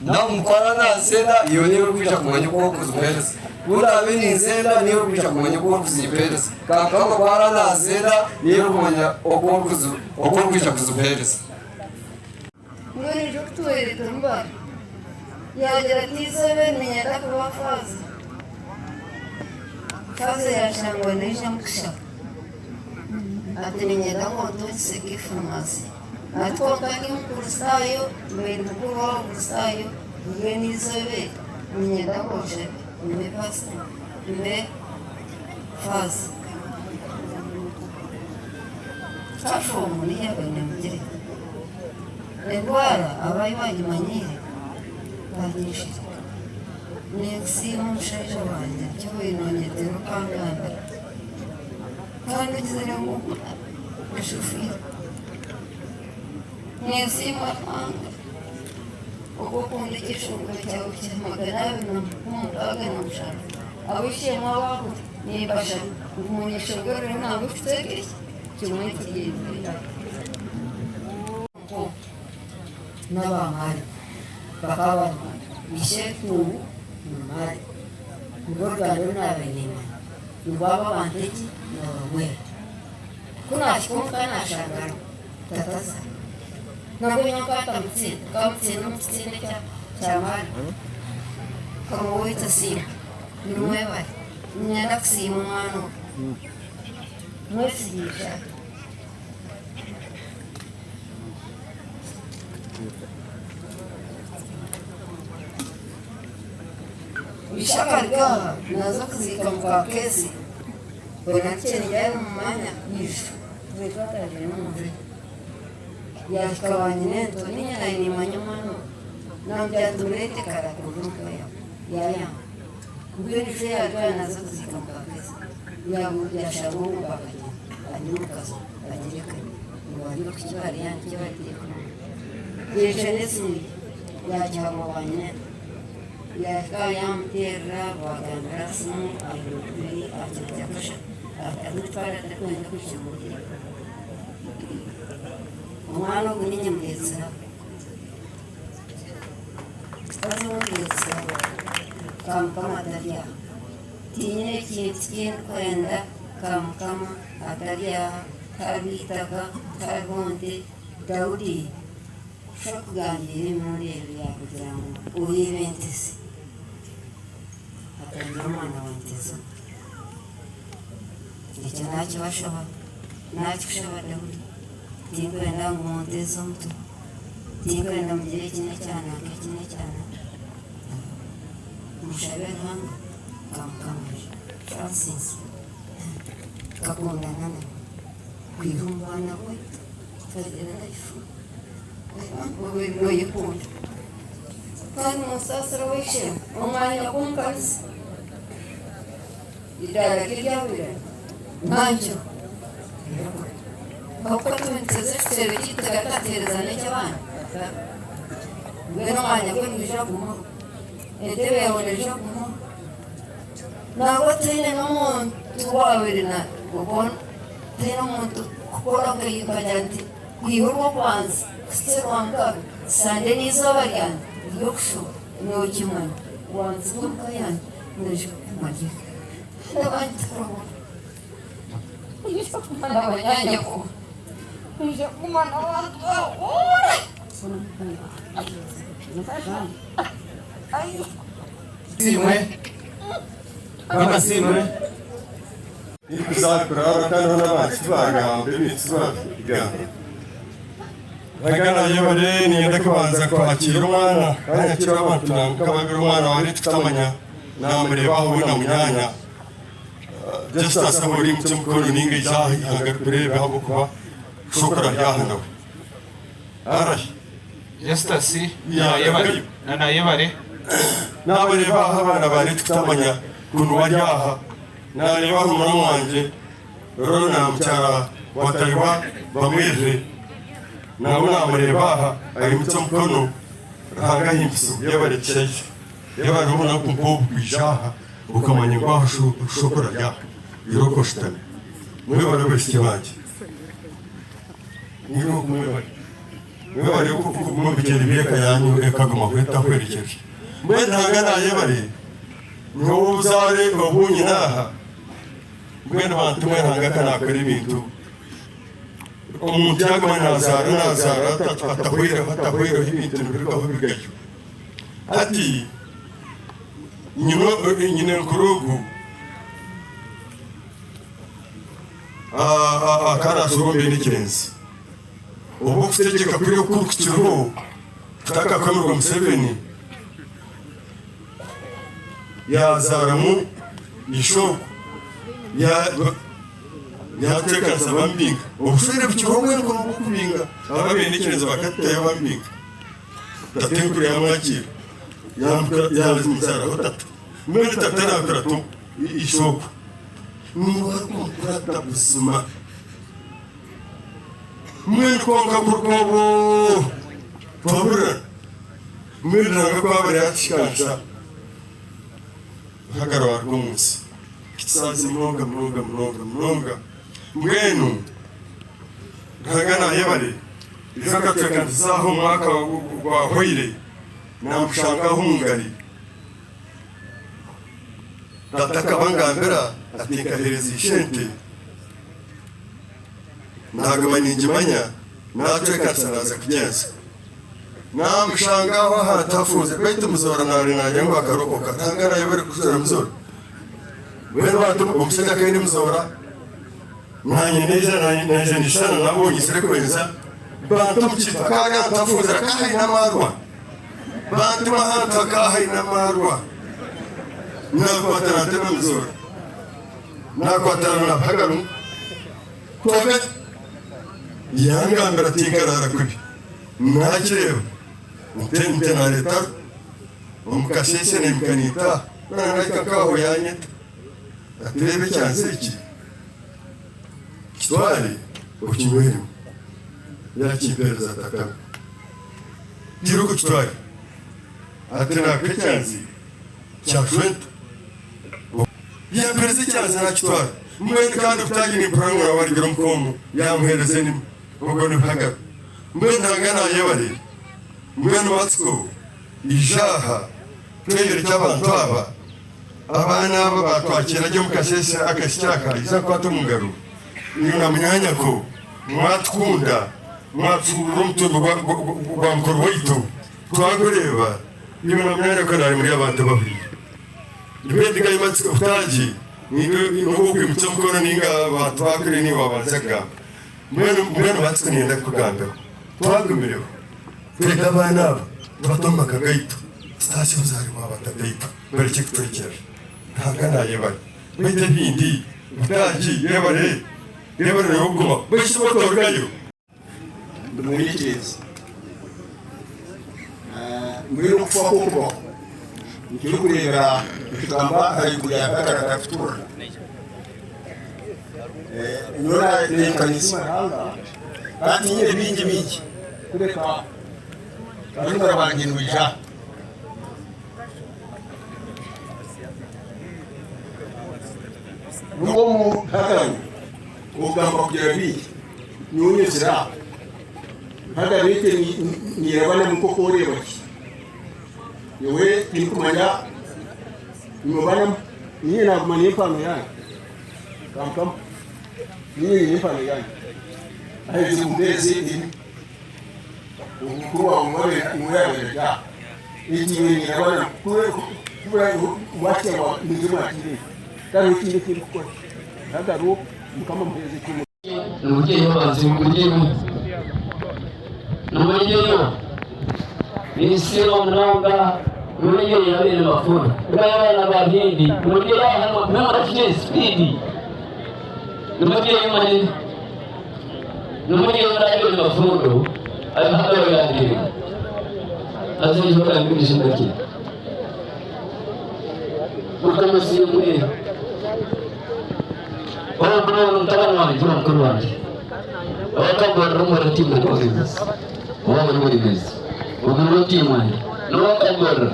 Namukwara nazenda iwe niiwe orikwija kumanya oku orikuzimuheereza. Ku ndaabe ninzenda niiwe orikwija kumanya oku orikuzimpeereza. Kankama ku araabe naazenda niiwe orikumanya oku orikwija kuzimuheereza. Mbwenu ija okutuweereta omubaro. Yaagira ati, Eizooba eri niinyenda kuba faaza. Faaza yaashangwa naija mukushaba. Ati, Niinyenda ngu ontungise nk'efamaasi. Ati kwonka ndi Omukristaayo, mbaire mukuru w'Abakristaayo, mbwenu eizooba eri niinyenda ngu onshabe mbe pasita, mbe faaza. Platform niyo yaabaire neemugira eti, Endwara abu bagimanyiire bagiijire. Ninkusiima omushaija wangye eki obaire noonyetera okangambira. Kandi ogizire ngu oshufiire. Ninsiima Ruhanga ogw'okunda ekyeshongoro kyawe kya 267. Ab'eishe-emwe abaahuri nimbashaba ngu munyeshongorere nangwa ekicweka eki kimwe nkigyendere. N'Abamali bakaba bari ishe-enkungu na Mali. Nirwo ruganda oru naabaire nimmanya. Nibwo abo abantu egi nibabahwera. Ku naahika omuka naashanga ariho tata azaire. Nabwo nyowe nkatamutsinda, nkamutsinda omu kitsinde kya Mali. Mukama waitu asiimwe. Nimwebare. Niinyenda kusiima omwana ogu. Mwesigye ishatu. Ishe akaruga aha naaza kuziika muka Keesi, mbwenu akikyenegye ari omu mwanya gw'eiju beitu ataagiire n'omu nju ye. Yaahika wa nyinento, niinye naabaire nimmanya omwana ogu, naamugira nti mureete kare akuruga omuka yaawe, yaayanga. Mbwenu ishe yaatwara naaza kuziika mukaakazi, yaashanga ogwo baakagyenda ari omukazi agira eka ngu ari okuki bariya nikyo bariteeka omu. Yaija n'esimu ye yaagiha waanyina yaahika yaamuteerera baagambira aha simu aha kiro kya kashatu atarikutwara atarikwenda kwija omu Omwana ogu niinye mureetsire aha. Haza ou ndeetsire ka Mukama atari aha. Tiinyine kintu ki ndikwenda ka Mukama atari aha, tihariho itaka, tihariho nte. Daudi kusha kugambiire emirundi ebiri yaakugira ngu oreebe ente ze, hatagira omwana wa nte ze. Ekyo naakibashaba, naakikushaba Daudi. Tinkwenda ngu munteeze omutwe, tinkwenda mugire eki n'ekya nanka eki n'ekya nanka. Mushabe Ruhanga nka Mukama aije. Francis nkakundana nawe kwiha omu bwana bwaitu tukagira life noyekunda. Kandi munsaasire ow'eishe-emwe omwanya gw'omukanisa eidaara rye ryahurira nangyeho. Ahabw'okuba twine ekitebe kyaitu tukatateereza n'eky'abandi, mbwenu omwanya gwe nigwija kugumaho, entebe yaawe neija kugumaho. Nangwa tihaine n'omuntu owaabaire tihaine omuntu kukora nkagira nti kwiha orw'okubanza kuhitsya orwamukaaga, Sande n'eizooba ryangye ry'okushuba, nookimanya wanziga omuka yangye noija kuguma gye. N'abandi tikurabona. Asiimwe. Mukama asiimwe. Tikuza kurara tariho n'abantu tibagamba ebintu tibagamba. Nagana yebare ninyenda kubanza kwakira omwana kandi nyakira abantu namukababira omwana wari tutamanya namureba aho we na munyanya. Justus aho ori imukya omukono ninga ija aha ihanga rikureebe ahabw'okuba shokora ari aha nawe. Arahi? Justus nayebare na nayebare. Nabareeba aha abaana ba Kutamanya kunu bari aha. Nareeba aha muramu wangye Rona mukyara wa Taywa Bamwirire nawe namureeba aha aimukya omukono. Ruhanga ahimbisibwe yebare kishaija. Yebare obunaku nk'obu kwija aha. Okamanya ngu aha shokora ryaha irooko oshutami. Mwebare abaishiki bangye. Irooko mwebare. Mwebare kuguma omu bigyere by'eka yanyu ekagumaho etahwerekyerire. Mbwenu Ruhanga nayebare nyowe obuzaare obu nyine aha. Mbwenu bantu mwe Ruhanga ka nakora ebintu. Omuntu yaguma nazaara nazaara atahweireho atahweireho ebintu nibirugaho bigayo. Hati Nyinenkuru ogu akaraasura omu beene ekirenzi. Obu okutegyeka kuri oku kukiriho kutakakwemerwa Museveni yaazaaramu ishe ogu yaateekanisa bamubinga. Obushwere bukiriho mbwenu bw'okubinga aba beene ekirenzi bakatutayo bamubinga. Tatenkuru yamwakiira yamuzaaraho tata. Mbwenu tata naakurata ishe ogwo. Niiwe arikumukurata buzima. Mbwenu kwonka kuruga obwo twahurirana. Mbwenu Ruhanga ku abaire yaatuhikaanisa Hagara waaruga omu nsi. Kitusaasize munonga munonga munonga munonga. Mbwenu Ruhanga naayebare. Ijo akatwekanisiza aha omu mwaka gwahwaire, naamushanga aho omu ngari. Tata akaba angambira ati nkaheereza ishe ente, naaguma ningimanya, naatwekanisa naaza kugyenza. Naamushanga aho ahantu hafunzire, beitu Muzoora naareeba naagira ngu akarokoka. Ruhanga naayebare kuzoora Muzoora. Mbwenu bantu omushaija akaba aine Muzoora. Naanye naija naija nishushana nabo nyizire kwenza bantu omu kintu akaaga ntafunzire akaba haine amaarwa bantuma ahantu hakaba haine amaarwa nakwatana nte na Muzoora nakwatana na Hagaru kwonka yangambira ati nkaraara kubi nakireeba nte nte nareeta omu kasheeshe naimuka nintaha. Ku naahika nk'aho yaanyeta ati, Reeba ekyanzi eki, kitware okinyweremu. Yaakimpeereza ati, Akaba tiiruka okitware. Ati, Naakuha ekyanzi kya shwento. Yampereza ekyanzi naakitwara. Mbwenu kandi obutaahi nimpurira ngu nawe arugire omuka omwo yaamuheereza enimi. Ogwo ni Ruhagara. Mbwenu Ruhanga naayebare. Mbwenu Matsiko ija aha tweyorekye abantu aba. Abaana aba baatwakiira gye omu kasheeshe akahikire aka, ija nkwate omu ngaro. Iwe na munyaanyako mwatukunda, mwatuhurura omutumbi gwa mukuru waitu twagureeba. Iwe na munyaanyako naari muri abantu abahuriire. Mbwenu ndigayo Matsiko Butaagi, niiwe ow'okwimukya omukono nainga abantu baakuriire niiwe waabanza kugamba. Mbwenu mbwenu Matsiko niinyenda kukugambira, twagumireho twete abaana aba tubate omu maka gaitu, tutaasye obuzaare bwa batataitu barekye kucwekyerera. Ruhanga naayebare. Baitu ebindi, Butaagi yebare, yebare naiwe okugumaho. Baitu shi otarugayo. Ndi mwine-ekyeezi. Mbwenu okufa kwo kubaho nikirikureebera nitugamba ahaiguru ya Ntagara Takuturira. Nyowe naimuka ninsiima Ruhanga kandi tinyine bingi bingi kureka barumuna bangye nibaija. Nubwo omu Ntagara okugamba kugira bingi. Nyowe nyetsire aha, mpagara ente niirabanamu nk'oku oreeba ki. Nyowe tindikumanya imwe banamu, niinye naaguma n'empano yangye. Ka Mukama, niinye nyine empano yangye. Ahaizire mumpeereze emi, ogu mukuru waawe niwe yaabaire ari aha. Ente iwe niirabanamu, kubura waakira mwije mwakiire ente. Tihariho ekindi eki ndikukora. Ntagaro, Mukama amuheereze ekitiinisa. Nimuryeyo bantu nimuryeyo nimuryeyo ninsiima munonga nimuryeyo abeine mafuru nibayo abaana ba hindi nimuryeyo aha nimurafye speed nimuryeyo manye nimuryeyo abeine mafuru abihagaro yangire azinjo kangibisha ndaki Mukama asiimwe. Ogu n'ogu mutabani wangye owa mukuru wangye owakagorora omuriro tiimwe n'oburemeezi owaaba ori oburemeezi ogu niwe tiimu wangye n'owakagorora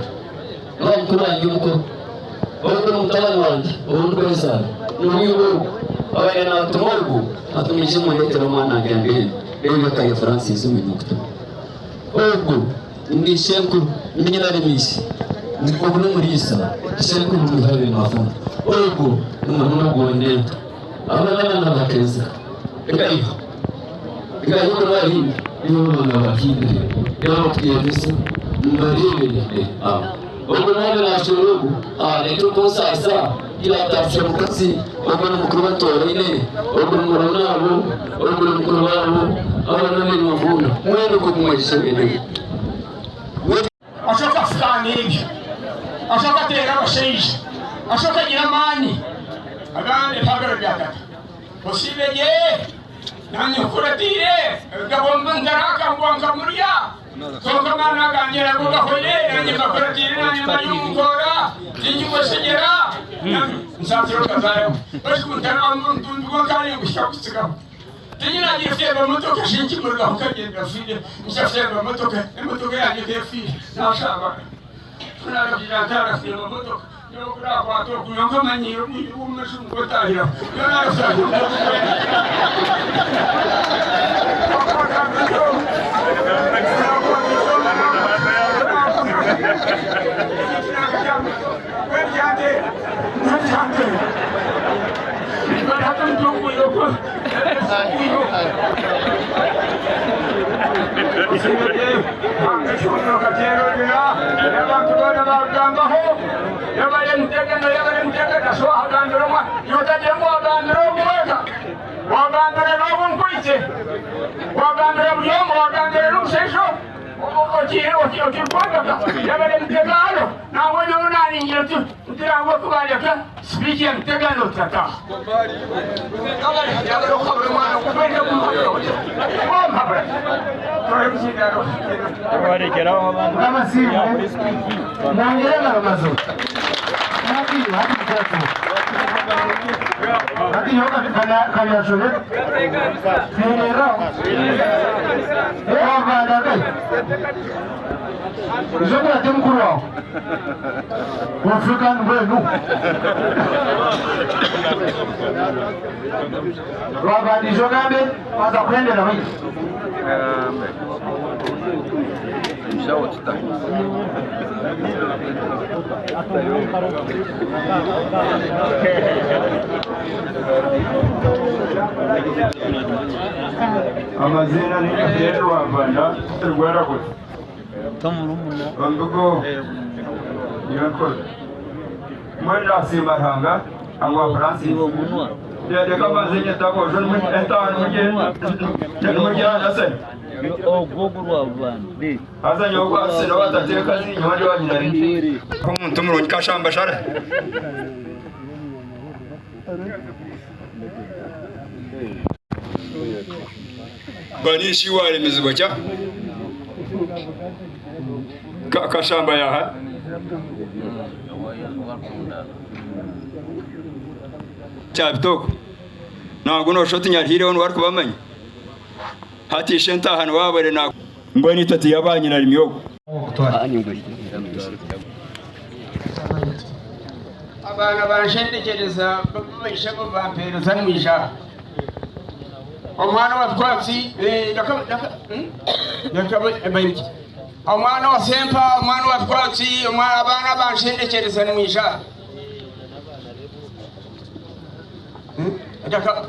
n'owa mukuru wangye omukuru ogu ni mutabani wangye ou ndikwezaara n'obwire obu abaire naatuma ogu ati mwije mundeetere omwana wangye mbwenu reero Kaye Francis Omunyakutuma ogu Ndi ishenkuru, ndi nyinaremiisi, ogu n'omuriisa, ishenkuru ndi Harry Mafuna. Ogu n'omurumuna gwonenta. Aba n'abaana ba Keza. Reka iho. Reka iho n'abahindi. Nibo baana ba Hindire. Reba bakuteeresa, mbareebe abo. Ogu naaba naashwera ogu, areeta okunsaasa, yaataasya omukazi, ogu ni mukuru batooraine, ogu ni murumuna waabo, ogu ni mukuru waabo, aba n'abeene Mafunda. Mwena ogwo gumwegyesa beene. Ashoka afukaana ebyo, ashoka ateera abashaija, ashoka agira amaani, agamba ebihagaro bya tata. Osiibe gye, naanye nkukuratiire, ebigabo ntarakangwa nkamurya. Kwonka amaani agangye nago gahwaire, naanye mbakuratiire, naanye mbari omu nkoora, tinkikweshegyera, nsaasire okazaaraho. Baitu mutumbi gwonka ninguhika kutsigaho. Tinyine kutemba motoka shinkimurugaho nkagyenda nfiire, nyija kutemba motoka, emotoka yangye tefiire, naashabana. Ku naagira ntaara kutemba motoka, nyowe ku naakwata ogu nyowe nkamanyiire obwire bw'omu maisho nibwo ntahiraho. Nyowe naarutaahira omu Amazina ni Fred Rwavanda Rweraguzi Ombugo Nyonkole Mbwenu nasiima Ruhanga ahabwa Francis Reka mbanze nyete aboojo entaano nimugyana se Haza nyowe ogwa sine owa tata ekazi nyowe ndi owa nyina Omuntu murungi kashamba shara. Banishi waremezibwa kya kashamba yaha kya bitoko ntabwo noshoti nyarihireho nibarikubamanya hatishe ntahano wabare na mbona itatu yabanye na rimyogo. Abaana banshendekyereza baishabo bampereza nimwisha omwana wa Bikwatsi, omwana wa Sempa, omwana wa Bikwatsi, abaana banshendekyereza nimwisha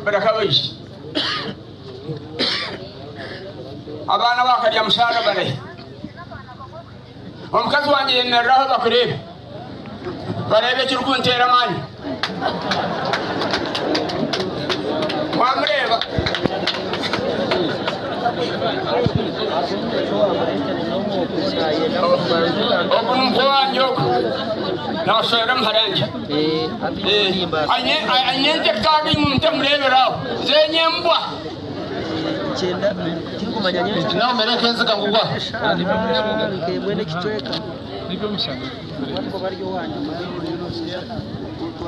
barakabaisha abaana bakarya mushara barahi omukazi wangye yemereraho bakureebe barebe ekirikuntera amaani wamureba ogu numukwe wangye ogu nashwera muharangye anyente kaga imwe mutemureberaho zenye mbwa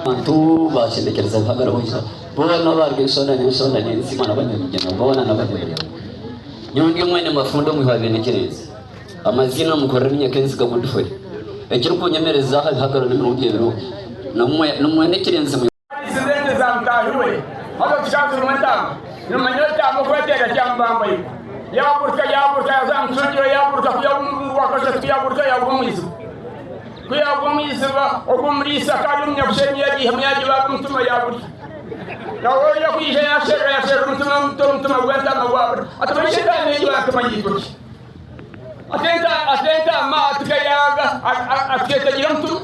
Bantu bashendekereza Bihagaro hoja bona barwe ensonda n'ensonda n'enzima n'abanyabigena bona n'abanyabigena nyowe mwene mafundo mwihabenekereza amazina mukorera nyakenziga gudufure ekiri kunyemereza aha Bihagaro n'emirundi ebiro nomwene kirenze. Sente za mutahi we haza tushazirwa entama nimanya entama okwetera kyambamba iko yaburuka yaburuka yaza mucungiro yaburuka kuyagwa kuyaburuka yagwa omwiziba kuyagwa omwiziba ogwo omuriisa kandi omunyakushenyi yagiha munyagi baga omutima yaburya nawe oya kwija yasherera yasherera omutima muto omutima gw'entama gwabura atamanyisha entama egi batuma yitwa ki ate entama atikayaga atiketagira omutima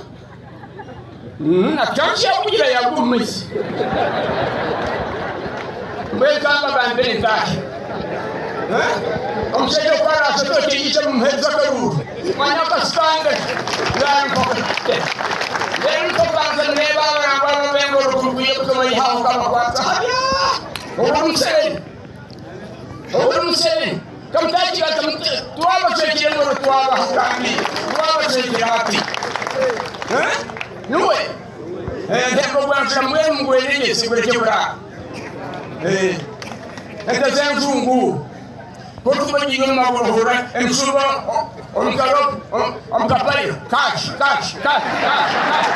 atikankya kugira yagwa omu maizi mbwenu kambagambire ntahe omushaija okwarasa tokiyiisha mumuheereza akaruuru manya akasitanga rero nkobanza nireba abarangwa ababengo rukugwiye kutumayihaho kabakwatsa harya oburi Museveni oburi Museveni kamutakiga twabashekire ngoro twabahakambi twabashekire hati nuwe nteko bwanshira mbwenu mugweregese gureke burara ente z'enjungu kotumanyiyo maburuhura emisuba omukaro omukapairo kashi kashi kashi kashi kashi.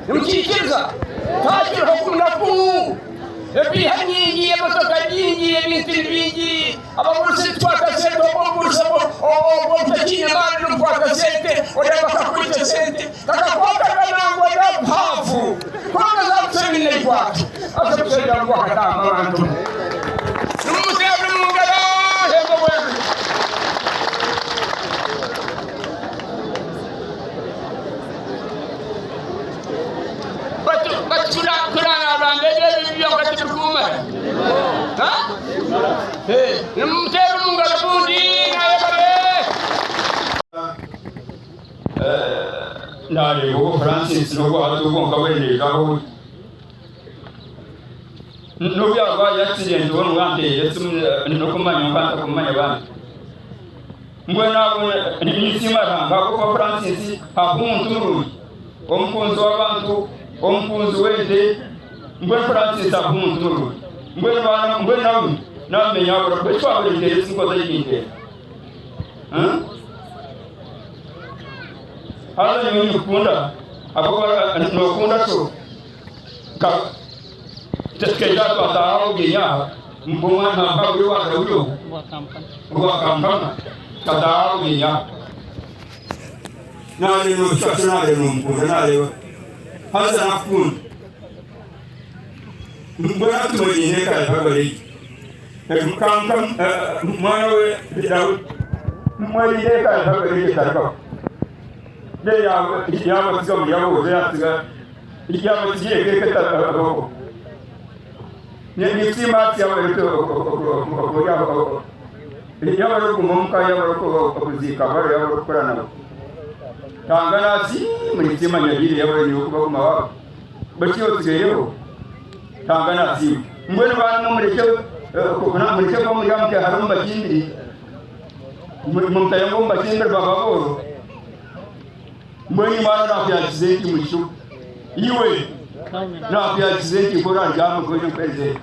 Nimukikiriza takiriho kunaku ebiha nyingi emotoka nyingi ebintu bingi abagurusi tukwata sente obugurusi obutakiine maani nikukwata sente oreba bakakwita sente kakakwataga nangwa nabuhavu kwanga za Museveni naikwata asa Museveni agwakatamba abantu nimumuteebe mungaro hembo bwenu. Kurana abantu ebyo byonka tibirikumara. Nimumuteere omu ngaro obundi nayebare. Nareeba ogu Francis n'ogu hati ogwo nkawereera aho n'obu yarwaye accident we niwe anteire esimu n'okumanya nka ntakumanya bambi. Mbwenu aho ninsiima Ruhanga ahabw'okuba Francis aba omuntu murungi, omukunzi w'abantu, omukunzi w'ente, mbwenu Francis aba omuntu murungi. Mbwenu baana mbwenu nawe namumenya abura kuba eki wabura enteera ezi nkoze ekinteera. Haza nyowe ninkukunda ahabw'okuba nookunda sho. Nka tukaija aha twataaha aha obugyenyi aha mbwenu nka buri owa Daudi ogu orwa Kampala tukataaha aha obugyenyi aha. Naareeba noshusha sho naareeba nomukunda naareeba haza nakukunda. Mbwenu hati mweriinde eka ya Hagaregi. Mwana we Daudi mweriinde eka ya Hagaregi etarugaho. Yaabatsiga muri aboojo yaatsiga yaabatsigira eka eka etarabaho. Ninsiima hati yaaba arikuguma omuka yaaba arikuziika yaaba arikukora nabo. Ruhanga nasiima ninsiima nyabiire yaaba niiwe kubaguma waaba. Beitu iwe otsigaireho Ruhanga nasiima. Mbwenu baana mwe murekye kuba muri aha mukeehara omu bakimbiri, mutahe ngu omu bakimbiri baba abooro. Mbwenu imwe naakuyakize nti mugisha ogu? Iwe naakuyakize nti ku oraryama oine nkwezi egi?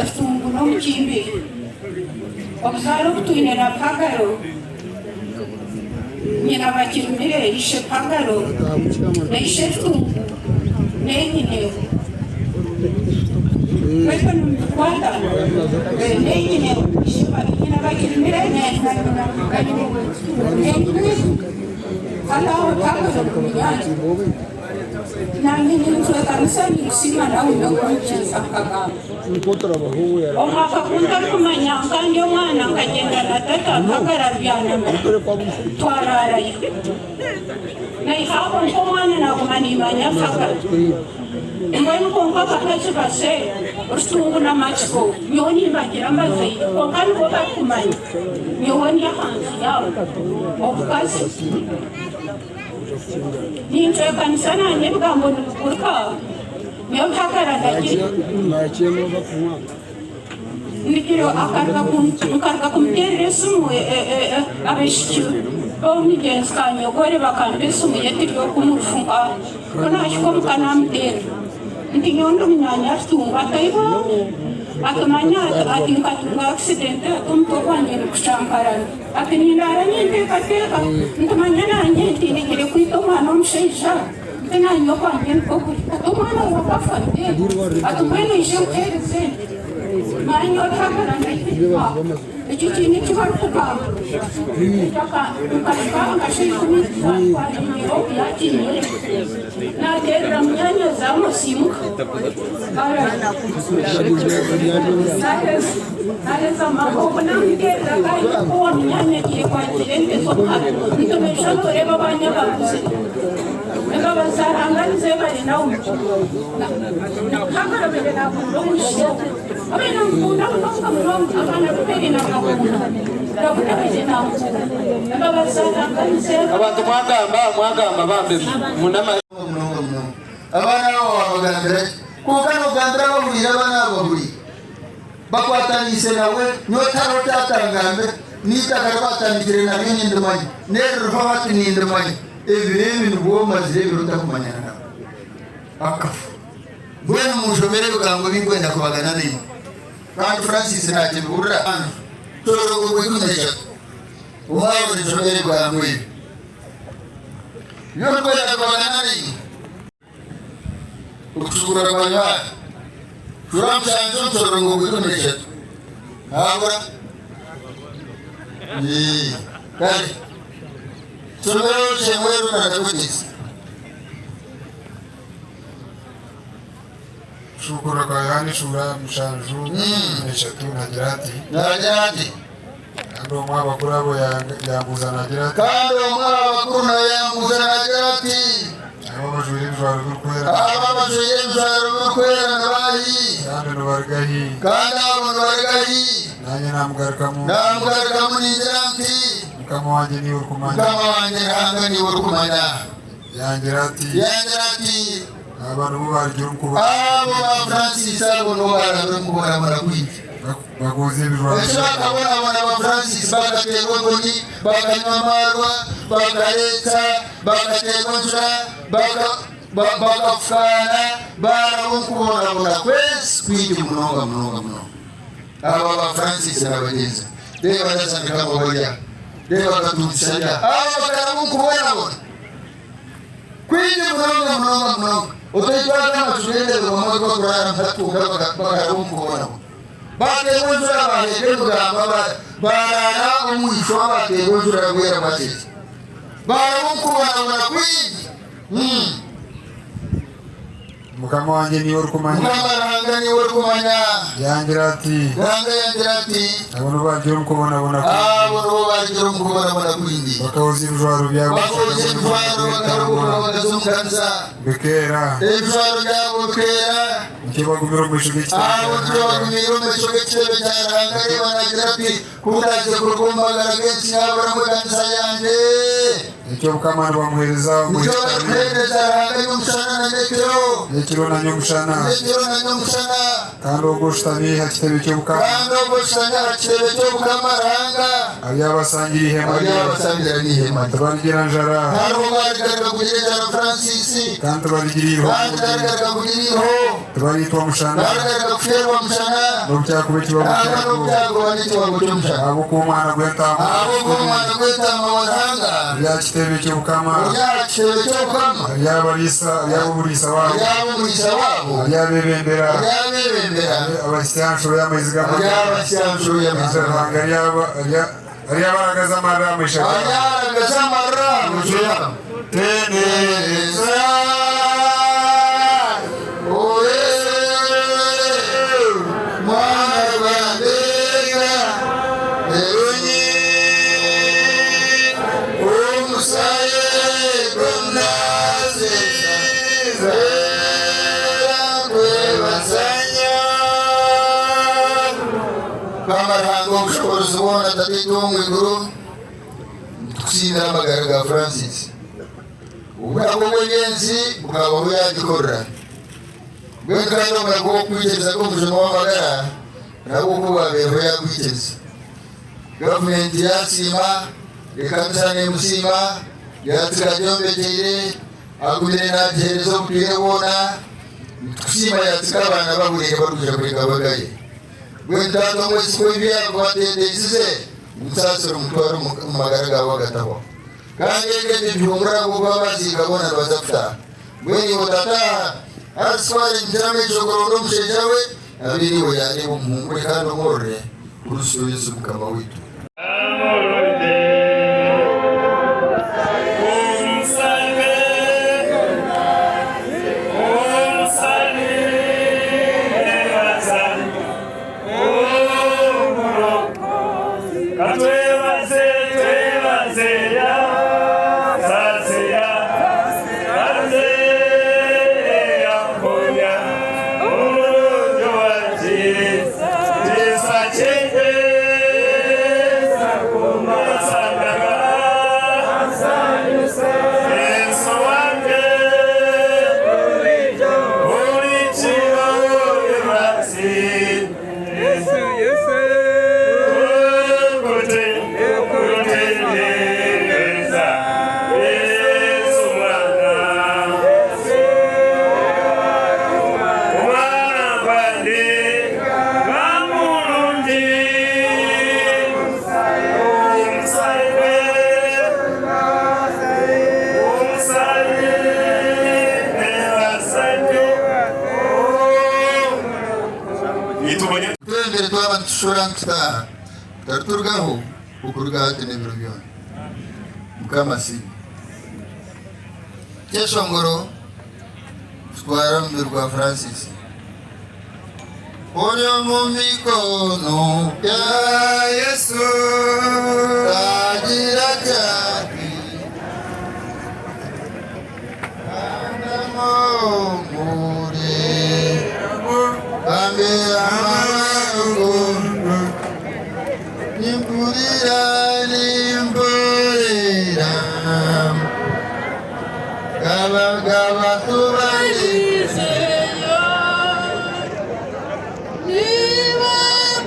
Ekitungu n'omukimbiri. Obuzaare obu twine na Pagaro, nyina Bakirumire, ishe Pagaro na ishe Ekitungu n'enyinewe. Kwekwe nimubikwata? N'enyinewe, nyina Bakirumire na n'enyinewe. Kandi aho Pagaro ni munyaanya. Nanye nintebeekanisa ninkusiima nawe n'okuhikiriza akagamba. Omwaka gu ntarikumanya nka ndi omwana nkagyenda na tata mpagara byanama twaraarayo. Naiha aho nk'omwana naguma nimanya mpagara. Mbwenu kwonka abakazi base Rutungu na Matsiko nyowe nimbagira mbazaire kwonka nibo barikumanya nyowe ndi ahansi yaabo obukazi. Nintebeekanisa naanye ebigambo nibiguruka nyowe mpagara ndagire. Ndigire nkaruga kumuteerera esimu abaishiki b'omugyenzi Kanyogore bakampa esimu ye tiri okumurufu nka ku naahika omuka naamuteerera nti nyowe ndi munyaanya Rutunga ati aiboo ati manya ati nkatunga accident ati omutwe gwangye nigushankarana. Ati, Nindaara ninteekateeka nti manya naanye ntindikire kwita omwana omushaija, nti naanye okwangye nikwo kuri. Ati, Omwana waawe akafa? Nti, Eego. Ati, Mbwenu oije nkuheereze ente. Manya orihagara ndaihirwa. Ekyo kiine eki barikugamba. Nkahika aha nka shaaha ikumi twatwara ogu yaakiinyire. Naateerera munyaanyazi amusiimuka. Naheza ogu namuteerera kandi ogu owa munyaanya agiire kwakiira ente z'omuhara nitubaija noreeba abaana abakuzire embabazi za Ruhanga nizebare Naomi Hagara abaire nakunda omwishiki ogu abaire namukunda munonga munonga abaana be babaire nabakunda Daudi abaire namukunda embabazi za Ruhanga nizebare. Abantu mwagamba mwagamba bambi munama. Munonga munonga. Abaana abo waabagambira ki? Kwonka noogambira abahuriire abaana abo bahuriire. Bakwataniise nawe, nyowe tihariho taata ngambira, n'eitaka ri baatandikire naryo nindimanya, n'eririho hati nindimanya. Ebiro ebi nibwo omazire ebiro otakumanyana nabo. Akafa. Mbwenu munshomere ebigambo ebi ndikwenda kubagana naimwe. Kandi Francis naakibihurira. Tororogo gw'eikumi n'eshatu. Omwabo ninshomera ebigambo ebi. Nyowe ndikwenda kubagana naimwe. Okushuburura kwa Yohaana, shuura mushanju omushororongo gw'eikumi n'eshatu. Habura. Ee, kare. Shomera Shemueli narakwegyesa. Okushuukurura kwa Yohaana eshuura mushanju n'eshatu nagira ati. Nagira ati. Kandi omwe aha bakuru abo yambuuza naagira ati. Kandi omwe aha bakuru nawe yambuuza naagira ati. Abo abajwaire ebijwaro birikwera. Abo abajwaire ebijwaro birikwera nibahi? Kandi nibaruga hi? Kandi abo nibaruga hi? Naanye naamugarukamu. Naamugarukamu ningira nti. Mukama wangye niiwe orikumanya. Mukama wangye Ruhanga niiwe orikumanya. Yangira ati. Yangira ati. Aba nibo baarugire omu kubonabona. Abo ba Francis abo nibo baarabire omu kubonabona kwingi. Bakoozya ebijwaro Eki bakabonabona ba Francis bakateerwa enkoni, bakanywa amaarwa, bakareetsa, bakateerwa enjura, bakafukaana, baaraba omu kubonabona kw'ensi kwingi munonga munonga munonga. Aba ba Francis na bagyenzi be, reeba Lazaro Kababarya, reeba Katuutsi arya, aba bakaraba omu kubonabona kwingi munonga munonga munonga. Otaitwaza amaju g'endeberwamu agu barikuraaramu hati kwonka bakaraba omu kubonabona. Baateerwa enjura baaheeka emigamba, baaraara omu ishwa baateerwa enjura bwera bwakyekye. Baaraba omu kubonabona kwingi. Mukama wangye niiwe orikumanya. Mukama Ruhanga niiwe orikumanya. Yangira ati. Ruhanga yangira ati. Abo nibo barigira omu kubonabona kwingi. Abo nibo barigira omu kubonabona kwingi. Bakaozya ebijwaro byabo. Bakoozya ebijwaro bakaruhuka bakaza omu kanisa. Bikeera. Ebijwaro byabo bikeera. Nikyo bagumire omu maisho g'ekitebe kya Abo nikyo Ruhanga. bagumiire omu maisho g'ekitebe kya Ruhanga. Reeba naagira ati, Ku ndaaze kuruga omu magara g'ensi naaburamu ekanisa yangye. Nikyo Obukama nibamuheereza omu Nikyo hekalu. barikuheereza Ruhanga nyomushana na nyekiro. Nyekiro na nyomushana. Nyekiro na nyomushana. Kandi ogwo oshutami aha kitebe ky'obukama. Kandi ogwo oshutami aha kitebe ky'obukama Ruhanga. Aryabasangira eihema rye. Aryabasangira n'eihema rye. Tibarigira njara. Hariho barigaruka kugira enjara Francis. Kandi tibarigira iriho. Kandi tibarigaruka kugira iriho. Tibariitwa mushana. Tibarigaruka kufeerwa mushana. N'obu kyakuba ekibabu Nangwa kyagwo. n'obu kyakuba n'ekibabu ky'omushana. Ahabw'okuba Omwana gw'Entaama. Ahabw'okuba Omwana gw'Entaama wa Ruhanga. Ari aha kitebe ky'obukama. Ori aha kitebe ky'obukama. Aryabariisa, aryaba omuriisa waabo. Aryaba omuriisa waabo. Aryabeebembera. Aryabeebembera. Abahitsye aha nshuro y'amaizi g'amagara. Aryabahitsya aha nshuro y'amaizi g'amagara. Ruhanga aryaba, arya, aryabaragaza amarira aha maisho gaabo. Aryaragaza amarira aha maisho gaabo. Teneza, oe, mwana gwa Mbega, erunyi, omusaye gw'omunaziza, era nkwebazanya. Mukama Ruhanga ow'obushoboorozi bwona, Tataitwe ow'omu iguru, Nitukusiimira amagara ga Francis. Obunaku obw'ebyensi bukabaho yaagikorera. Mbwenu kandi obunaku bw'okwikiriza kw'omujuni w'amagara nabwo ku bwaabaireho yaagwikiriza. Gavumenti yaasiima, ekanisa neemusiima, yaatsiga agyombekyeire, agumire naagiheereza obutwire bwona. Nitukusiima yaatsiga abaana bahuriire barikwija kureka bagaye. Mbwenu Taata omwezi ku ebyago ateeteisize, omusaasire omutware omu magara gaawe agatahwaho. Kandi ebyo nibihumura ahabw'okuba abaziika boona nibaza kutaaha. Mbwenu iwe otataaha, haza sitware ngira amaisho kuronda omushaija we, abeire iwe yaareeba omuhungure kandi omworore, Kristo Yesu Mukama waitu. Twembere twaba nitushura nitutaaha, tutariturugaho okuruga hati n'ebiro byona. Mukama asiimwe. Ekyeshongoro kitwara omubiri gwa Francis. Ori omu mikono ya Yesu, tagira kyati. Omuri bambe amarukundo nimpurira nimpurira gaba gaba tubarizeyo Niwe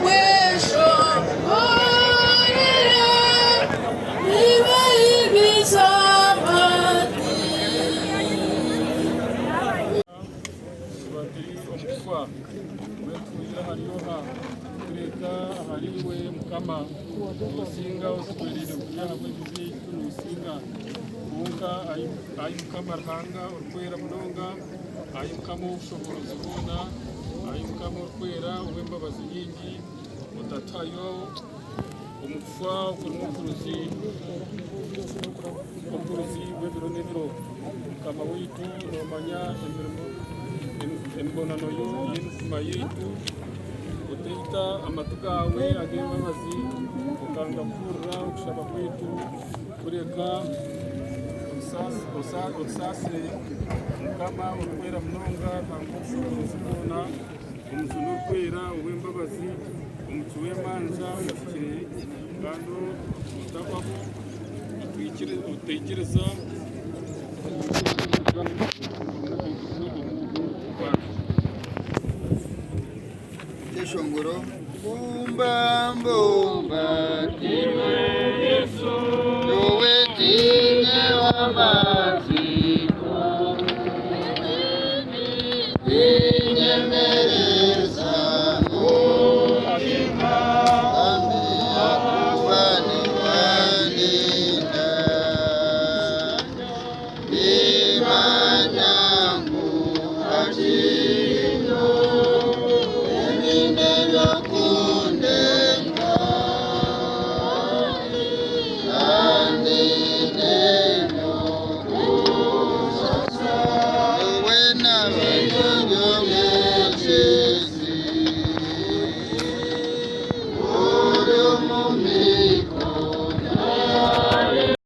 mwesho orira, niwe ibizamati. Turi omu kufa twetwire ahari oha kureka ahari iwe Mukama nosinga otuhwereire kuri ahabw'ebibi byaitu nosinga kwonka ai Mukama Ruhanga orikwera munonga ai Mukama ow'obushoboorozi bwona ai Mukama orikwera ow'embabazi nyingi otatuhayo omu kufa okurimu obuhuruzi obuhuruzi bw'ebiro n'ebiro Mukama waitu noomanya emirimo emibonano y'emitima yaitu otaita amatu gaawe ag'embabazi okanga kuhurira okushaba kwaitu kureka otusaasire Mukama orikwera munonga Ruhanga ow'obushoboorozi bwona Omujuni orikwera ow'embabazi omucwi w'emanja ohikire kandi otahwaho otaikiriza Kyeshongoro Bumba mbumbatirwe Yesu Yowe tinye w'amatsiko Tinyemerere.